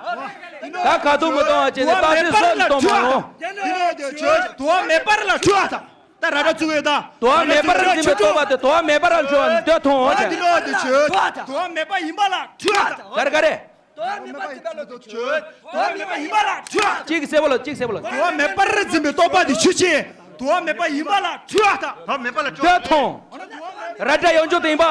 ད་ག་དུང་མི་གཏོང་བ་བྱས་ནས་ད་དེ་སོགས་གཏོང་མ་རུང་། དོ་བ་མེད་པར་ལ་འཁྲུལ་བ་དང་། ད་ར་སྒྲ་བཙུགས་ཡོད་ད། དོ་བ་མེད་པར་འཛིན་པའི་རྟོག་པ་དེ་དོ་བ་མེད་པར་ལ་འཁྲུལ་བ་འདོད་མཐོང་བ་བྱས། དོ་བ་མེད་པ་ཡིན་པ་ལ་འཁྲུལ་བ་དང་། ག་རེ་ག་རེ། དོ་བ་མེད་པ་འཛིན་པ་ལ་འདོད་ཆོས། དོ་བ་མེད་པ་ཡིན་པ་ལ་འཁྲུལ་བ། གཅིག་གསལ་པོ་ལ་གཅིག་གསལ་པོ་ལ། དོ་བ་མེད་པར་འཛིན་པའི་རྟོག་པ་དེ་ཆོས་ཅན། དོ་བ་མེད་པ་ཡིན་པ་ལ་འཁྲུལ་བ་དང་། དོ་བ་མེད་པ་ལ་འཁྲུལ་བ། འདོད་མཐོང་། ར་སྒྲ་ཡོད་འཇོག་དེ་ཡིན་པ།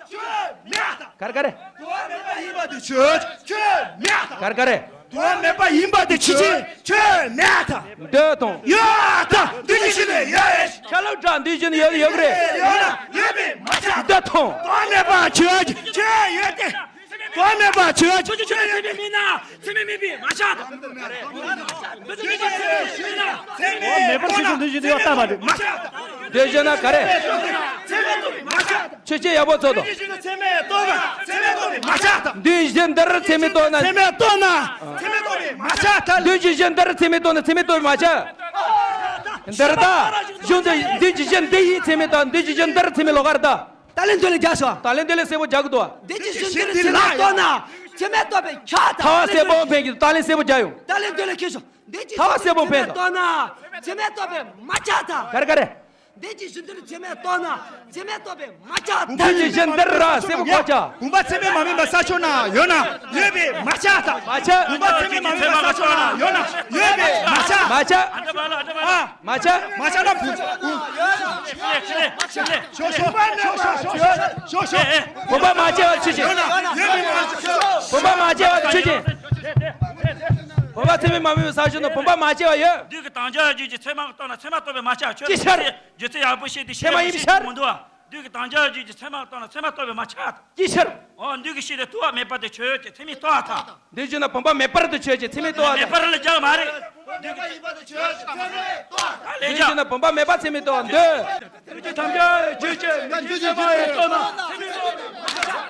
ཆོས་མེད་དང་། ག་རེ་ག་རེ། དོ་བ་མེད་པ་ ཡིན་པ་དེ་ཆོས་ཆོས་མེད་དང་། གར་ག་རེ། དོན་མེད་པ་ཡིན་པ་དེ་ཆོས་ཆོས་མེད་དང་། འདོད་དང་། ཡོད་དང་། འདུས་བྱས་ནས་ཡོད། ཁ་ལོ་དྲག་འདུས་བྱས་ནས་ཡོད་ཡོད་རེད། ཡོད་ན་ཡོད་པས་མ་ཆགས། འདོད་དང་། དོན་མེད་པ་ཆོས་ཆོས་ཡོད་དེ། དོན་མེད་པ་ཆོས་ཆོས་ཆོས་ཡོད་དེ། མེད་ན་ཚད་མས་མེད་པས་མ་ཆགས་དང་། འདུས་བྱས་ནས་ཡོད་དེ། མེད་པར་ཆོས་ཅན་འདུས་བྱས་ནས་ཡོད་ལྟ་བ་རེད། མ་ཆགས་དང་། འདོད་བྱས་ན་ག་རེ། ཚད་མས་རྟོགས་པས་མ་ཆགས་དང་། ཆོས་ཅན་ཡག་པོ་ཚོ་དང་། འདུས་བྱས་ནས་ཚད་མས་རྟོགས་པ་ཚད་མས་རྟོགས་པས་མ་ཆགས་དང་། འདུས་བྱས་འདིར་ཚད་མས་རྟོགས་ན། ཚད་མས་རྟོགས་ན་ཚད་མས་རྟོགས་པས་མ་ཆགས་དང་། འདུས་བྱས་གཞན་འདིར་ཚད་མས་རྟོགས་ན་ཚད་མས་རྟོགས་པས་མ་ཆགས། འདིར་ད། གཞུང་དུ་འདུས་བྱས་གཞན་འདི་ཡིས་ཚད་མས་རྟོགས། འདུས་བྱས་གཞན་འདིར་ཚད་མས་ལོག་གར་ད། ད་ལན་འདོད་ལས་རྒྱག་སོ། ད་ལན་འདོད་ལས་གསལ་པོ་རྒྱག་གི་འདུག་འདུས་བྱས་གཞན་འདིར་ཚད་མས་རྟོགས་ན་ཚད་མས་རྟོགས་པས་ཆགས་དང་། ཐ་བ་གསལ་པོ་འཕེན་གྱི་འདུག་ད་ལན་གསལ་པོ་རྒྱག་ཡོང་། ད་ལན་འདོད་ལས་ཁྱེར་སོ། འདུས་བྱས་ཐ་བ་གསལ་པོ་འཕེན་དང་། རྟོགས་ན་ཚད་མས་རྟོགས་པས་མ་ཆགས་དང་། ག་རེ་ག་རེ། འདུས་བྱས་གཞན་འདིར་ཚད་མས་རྟོགས་ན་ཚད་མས་རྟོགས་པས་མ་ཆགས་དང་། འདུས་བྱས་གཞན་འདིར་ར་གསལ་པོ་གོ་ཆགས། བུམ་པ་ཚད་མས་མ་དམིགས་པ་ས་ཕྱོགས་ན་ཡོད་ན་ཡོད་པས་མ་ཆགས་དང་། མ་ཆགས། བུམ་པ་ཚད་མས་མ་དམིགས་པ་ས་ཕྱོགས་ན་ཡོད་ན་ཡོད་པས་མ་ཆགས། མ་ཆགས། ཨ། མ་ཆགས། མ་ཆགས་ན་བུམ། ཤོ་ཤོ་ཤོ་ཤོ་ཤོ་ཤོ། བུམ་པ་མ་སྐྱེ་བ་ཆོས་ཅན། ཡོད་ན་ཡོད་པས་མ་ཆགས། བུམ་པ་མ་སྐྱེ་བ་ཆོས་ཅན། བུམ་པ་ཚད་མས་མ་དམིགས་པ་ས་ཕྱོགས་ན་བུམ་པ་མ་སྐྱེ་བ་ཡོད། འདུས་ཀྱི་དམ་བཅའ་རྒྱུད་ཀྱི་ཚད་མ་རྟོགས་ན་ཚད་མ་རྟོགས་པས་མ་ཆགས། ཅི་ཕྱིར། རྒྱུ་མཚན་ཡག་པོ་ཤེས་ཏེ་ཚད་མ་ཡིན་པའི་ཕྱིར། མི་འདུག་བ། འདུས་ཀྱི་དམ་བཅའ་རྒྱུད་ཀྱི་ཚད་མ་རྟོགས་ན་ཚད་མ་རྟོགས་པས་མ་ཆགས། ཅི་ཕྱིར། འོ་འདུས་ཀྱི་ཤེས་ཏེ་རྟོགས་པ་མེད་པར་དུ་ཆོས་ཅན་ཚད་མས་རྟོགས་པ་དང་། འདུས་བྱས་ན་བུམ་པ་མེད་པར་དུ་ཆོས་ཅན་ཚད་མས་རྟོགས་པ་དང་། མེད་པར་ལ་རྒྱག་མ་རེད། འདུས་ཀྱི་ཡིན་པ་དུ་ཆོས་ཅན་ཚད་མས་རྟོགས་པ་དང་། ལས་འདུས་བྱས་ན་བུམ་པ་མེད་པ་ཚད་མས་རྟོགས་པ་འདོད། འདུས་ཀྱི་དམ་བཅའ་རྒྱུད་ཀྱི་འདུས་ཀྱི་ཚད་མ་རྟོགས་ན་ཚད་མས་རྟོགས་པ་མ་ཆགས།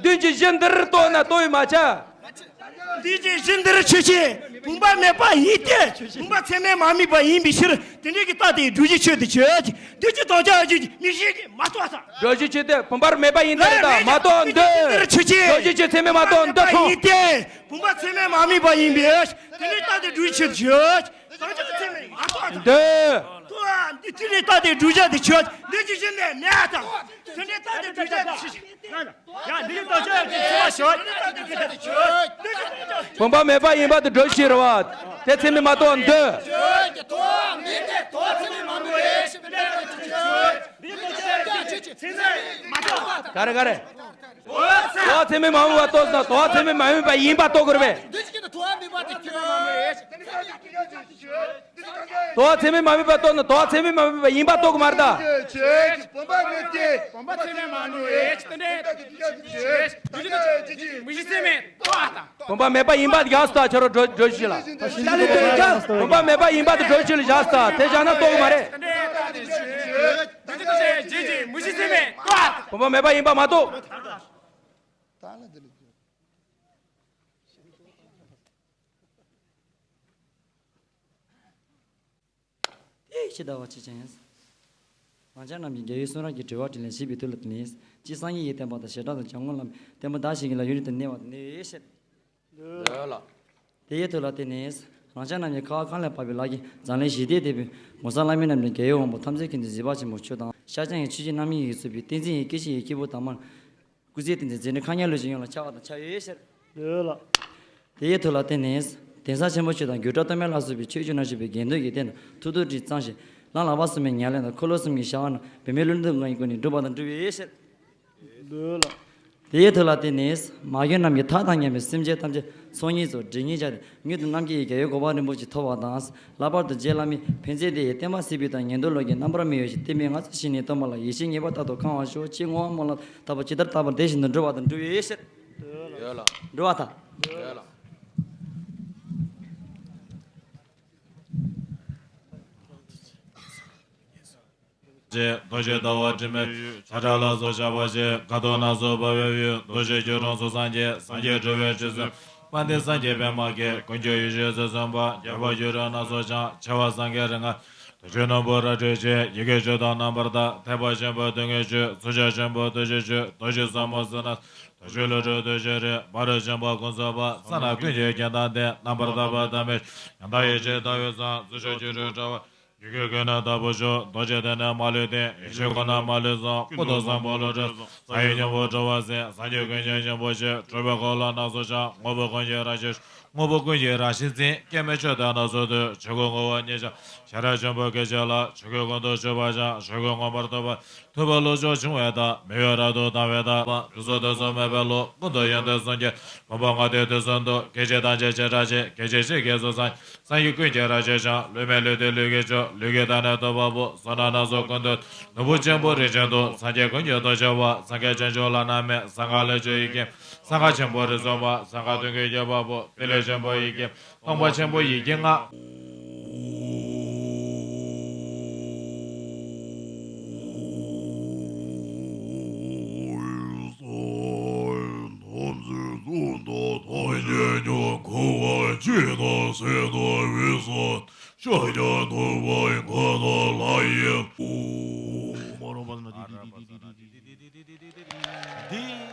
འདུས་ཀྱི་གཞན་འདིར་རྟོགས་ན་རྟོགས་པས་མ་ཆགས། འདུས་ཀྱི་གཞན་འདིར་ཆོས་ཅན་བུམ་པ་མེད་པ་ཡིན་ཏེ། བུམ་པ་ཚད་མས་མ་དམིགས་པ་ཡིན་པའི་ཕྱིར། དེ་འདྲའི་གི་རྟགས་དེ་སྒྲུབ་བྱའི་ཆོས་དེ་ཆོས་ཅན། འདུས་ཀྱི་དམ་བཅའ་རྒྱུད་ཀྱི་མིག་ཤེས་ཀྱིས་མ་རྟོགས་དང་། སྒྲུབ་བྱའི་ཆོས་དེ་བུམ་པར་མེད་པ་ཡིན་ཏེ་རེད་དང་མ་རྟོགས་འདོད། འདུས་ཀྱི་གཞན་འདིར་ཆོས་ཅན། སྒྲུབ་བྱའི་ཆོས་ཚད་མས་མ་རྟོགས་འདོད་ཐོང་། ཡིན་ཏེ། བུམ་པ་ཚད་མས་མ་དམིགས་པ་ཡིན་པའི། དེ་འདྲའི་རྟགས་དེ་སྒྲུབ་བྱའི་ཆོས་དེ་ཆོས་ཅན། དམ་བཅའ་ཚད་མས་མ་རྟོགས་དང་། འདོད། དེ་འདྲའི་རྟགས་དེ་སྒྲུབ་བྱ་དེ་ཆོས་ཅན། འདུས་ཀྱི་གཞན་འདིར་མེད་དང་། དེ་འདྲའི་རྟགས་དེ་སྒྲུབ་བྱ་དེ་ཆོས་ཅན། ཡང་འདི་ལྟར་ཆོས་ཀྱི་ཚད་མ་ཞོག་བུམ་པ་མེད་པ་ཡིན་པ་དེ་སྒྲུབ་ཕྱིར་བ། དེ་ཚད་མས་མ་རྟོགས་འདོད། ག་རེ་ག་རེ། དོ་ཚད་མས་མ་དམིགས་པ་རྟོགས་ན་དོ་ཚད་མས་མ་དམིགས་པ་ཡིན་པ་རྟོགས་དགོས་རེད་པས། དོ་ཚད་མས་མ་དམིགས་པ་རྟོགས་ན་དོ་ཚད་མས་མ་དམིགས་པ་ཡིན་པ་རྟོགས་དགོས་མ་རེད་ད། བུམ་པ་མེད་དེ། བུམ་པ་ཚད་མས་མ་དམིགས་པའི་ཕྱིར་དེ་འདྲའི་མིག་ཤེས་ཚད་མས་རྟོགས་པ་དང་། བུམ་པ་མེད་པ་ཡིན་པ་རྒྱག་སྟ་ཁྱོད་རང་སྒྲོ་སྒྲོ་ཞིག་ལ། བུམ་པ་མེད་པ་ཡིན་པ་དེ་སྒྲོ་ཞིག་ལ་བཞག་སྟ་དེ་བཞག་ན་རྟོགས་མ་རེད། དེ་འདྲའི་མིག་ཤེས་ཚད་མས་རྟོགས་པ་དང་། བུམ་པ་མེད་པ་ཡིན་པ་མ་རྟོགས། དེ་ཕྱི་ཟླ་བ་གཅིག་ཅན། རང་ཅག་རྣམས་ཀྱིས་རྒྱལ་བའི་གསུང་རབ་ཀྱི་དྲི་བ་དྲིས་ལན་ཞུས་པའི་དུས་ལ་དེ་ནས། གཅིག་སངས་རྒྱས་ཀྱི་བསྟན་པ་དང་བྱེ་བྲག་ཏུ་འཇམ་མགོན་བླ་མའི་བསྟན་པ་བདག་གཞན་གྱི་ལ་ཡུན་རིང་དུ་གནས་པ་དང་གནས་ཤེས། ལོས་ལ། དེ་ཡི་དུས་ལ་བརྟེན་ནས། རང་ཅག་རྣམས་ཀྱིས་ཁ་བ་གང་ལ་བབས་པའི་ལག་གིས་མཛངས་བླུན་ཞི་བདེའི་དེད་དཔོན་༸གོང་ས་ལྷ་མི་རྣམས་ཀྱི་རྒྱལ་བའི་དབང་པོ་ཐམས་ཅད་མཁྱེན་བརྩེ་བརྗིད་པ་ཆེན་པོ་མཆོག་དང་། ཤཱཀྱ་ཡི་ཆོས་ཀྱི་རྣམ་སྨིན་གྱིས་གཙོས་པའི་བསྟན་འཛིན་ཡི་སྐད་ཅིག་ཡི་སྐྱེས་བུ་དམ་པ། སྐུ་ཚེ་བརྟན་ཅིང་མཛད་རྣམ་མཁའ་མཉམ་ལུས་ཀྱི་ཡོངས་ལ་ཁྱབ་པ་དང་ཆགས་ཡོད་ཕྱིར། ལོས་ལ། དེ་ཡི་དུས་ལ་བརྟེན་ནས། གདན་ས་ཆེན་པོ་ཆོས་དང་སྒྱུ་འཕྲུལ་སྟོད་སྨད་ལ་སོགས་པའི་ཆོས་བརྒྱུད་ནང་བཞུགས་པའི་དགེ་འདུན་གྱི་སྟེང་དུ་ཐུགས་རྡོ་གཅིག་གཙང་ཞིང་། ལམ་ལག་པ་གསུམ་པའི་ཉམས་ལེན་དང་འཁོར་ལོ་གསུམ་གྱི་བྱ་བ་རྣམས་བུད་མེད་ལུས་འདུལ་ངག་གི་སྒོ་ནས་སྒྲུབ་པ་དང་སྒྲུབ་པའི་ཕྱིར། ལོས་ལ། དེ་ཡི་དུས་ལ་བརྟེན་ནས། མ་གྱུར་ནམ་མཁའི་མཐའ་དང་མཉམ་པའི་སེམས་ཅན་ཐམས་ཅད་ཚོགས་གཉིས་སུ་སྒྲིབ་གཉིས་སྦྱངས་ཏེ་མྱུར་དུ་རྣམ་མཁྱེན་ཡི་རྒྱལ་བའི་གོ་འཕང་རིན་པོ་ཆེ་ཐོབ་པ་དང་། ལྷག་པར་དུ་རྗེ་བླ་མའི་ཕན་བརྩེ་དེ་ཡི་བསྟན་པ་སྲིད་པའི་དང་ངན་འགྲོ་ལོག་གི་རྣམ་པར་དམིགས་ཡོད་ཅིང་བསྟན་པའི་མངའ་ཚིག་ཞིག་ནི་སྟོན་པ་ལ་ཡིད་ཆེས་ངེས་པར་རྟག་ཏུ་གང་བར་ཤོག་ཅེས་བསྔོ་བ་སྨོན་ལམ་བཏབ་པ་ཇི་ལྟར་བཏབ་པ་དེ་བཞིན་དུ་འགྲུབ་པ་དང་འགྲུབ་པའི་ཕྱིར། ལོས་ལ། འགྲུབ་པ་དང་། ལོས་ལ། རྗེ་རྡོ་རྗེ་ཟླ་བ་དྲི་མེད་ཆར་ལ་སོགས་བྱ་བ་ཞིག་ཁ་དོག་སྣ་ཚོགས་འབར་བའི་འོད། རྡོ་རྗེ་སྐྱིལ་ཀྲུང་གསུང་སངས་རྒྱས། སངས་རྒྱས་འགྲོ་བའི་དྲི་ཟར་དཔལ་ལྡན་སངས་རྒྱས་པདྨ་གིས། ཀུན་ཁྱབ་ཡེ་ཤེས་སྲིད་གསུམ་པ་རྒྱལ་པོ་སྐྱིལ་ཀྲུང་སྣ་ཚོགས་འཆང་། བྱེ་བ་སངས་རྒྱས་རིགས་ལྔ་དུས་ཀྱི་སྣམ་བུ་རལ་གྲིར་བཅས། ཡི་གེ་བཅུ་དང་རྣམ་པར་དག་ཐེག་པ་ཆེན་པོའི་སྡུག་བསྔལ་གཅོད། ཚོགས་རྒྱ་ཆེན་པོའི་ཐུགས་རྗེ་ཆེ། རྡོ་རྗེ་ཟབ་མོ་སྲིད་ན། རྡོ་རྗེ་བློ་གྲོས་རྡོ་རྗེ་རིགས། ཕ་རོལ་ཕྱིན་པ་ཀུན་རྫོགས་པ། གསང་སྔགས་ཀུན་གྱི་རྒྱན་དང་ལྡན། རྣམ་པར་དག་པའི་ཐ་མལ་ཡང་དག་ཡེ་ཤེས་ལྟ་བའི་མཚན། རྫུ་འཕྲུལ་སྐྱིལ་ཀྲུང་དྲ་བ། ཡི་གེ་ཀུན་ནས་དག་པར་ཤོག་རྡོ་རྗེ་གདན་ནས་མ་ལུས་བརྟན། ཡེ་ཤེས་ཀུན་ནས་མ་ལུས་བཟང་། སྐུ་གདུང་བཟང་པོ་བློ་གྲོས་བཟང་། གསང་བའི་སྙིང་པོ་གྲོལ་བ་ཟིན། སངས་རྒྱས་ཀུན་མཁྱེན་ཆེན་པོ་ཆེ། གྲུབ་པའི་འཁོར་ལོ་སྣ་ཚོགས་འཆང་། དངོས་པོ་ཀུན་གྱི་རང་བཞིན། དངོས་པོ་ཀུན་གྱི་རང་བཞིན་འཛིན། སྐྱེ་མེད་མཆོག་ལྟ་ན་སོ་ཐོས། ཆོས་སྐུ་ངོ་བོ་ཉིད་ཀྱང་ཤེས་རབ་ཆེན་པོ་སྐད་ཅིག་ལ། ཆོས་སྐུ་ཀུན་ཏུ་ཞུགས་པ་ཀྱང་ཆོས་སྐུ་མངོན་པར་རྟོགས་པ། ཐུབ་པ་ལུགས་མཆོག་འབྱུང་བའི་མཐའ། མི་གཡོ་རབ་ཏུ་དང་བའི་མཐའ། དུས་གསུམ་དུས་གསུམ་མེད་པའི་ལུགས། ཀུན་ཏུ་ཡོན་ཏན་གསུམ་གྱི་བུམ་པ་ལྔ་སྡེ་དུས་གསུམ་དུ། སྐད་ཅིག་ཐམས་ཅད་བྱེ་བྲག་ཕྱེད། སྐད་ཅིག་གཅིག་གིས་གཟུགས་སམ། སངས་རྒྱས་ཀུན་གྱི་རབ་ཏུ་བྱུང་། ལུས་མེད་ལུས་ཏེ་ལུས་ཀྱི་མཆོག་ལུས་ཀྱི་མཐའ་ནི་ཐུབ་པ་པོ། གཟུགས་ནི་སྣ་ཚོགས་ཀུན་ཏུ། ནོར་བུ་ཆེན་པོ་རིན་ཆེན་ཏོག་སངས་རྒྱས་ཀུན་གྱི་ཐུགས་མཆོག་པོ། སངས་རྒྱས་བྱང་ཆུབ་ལམ་སྣ་མིན། སངས་རྒྱས་ལས་བྱུང་ཡི་གེ། སངས་རྒྱས་ཆེན་པོ་རིགས་གསུམ་པ། སངས་རྒྱས་དོན་བརྒྱད་ཀྱི་དཔལ་པོ། ཏི་ལོ་ཆེན་པོ་ཡི་གེ། སྟོང་པ་ཆེན་པོ་ཡི་གེ་ལྔ། འདི།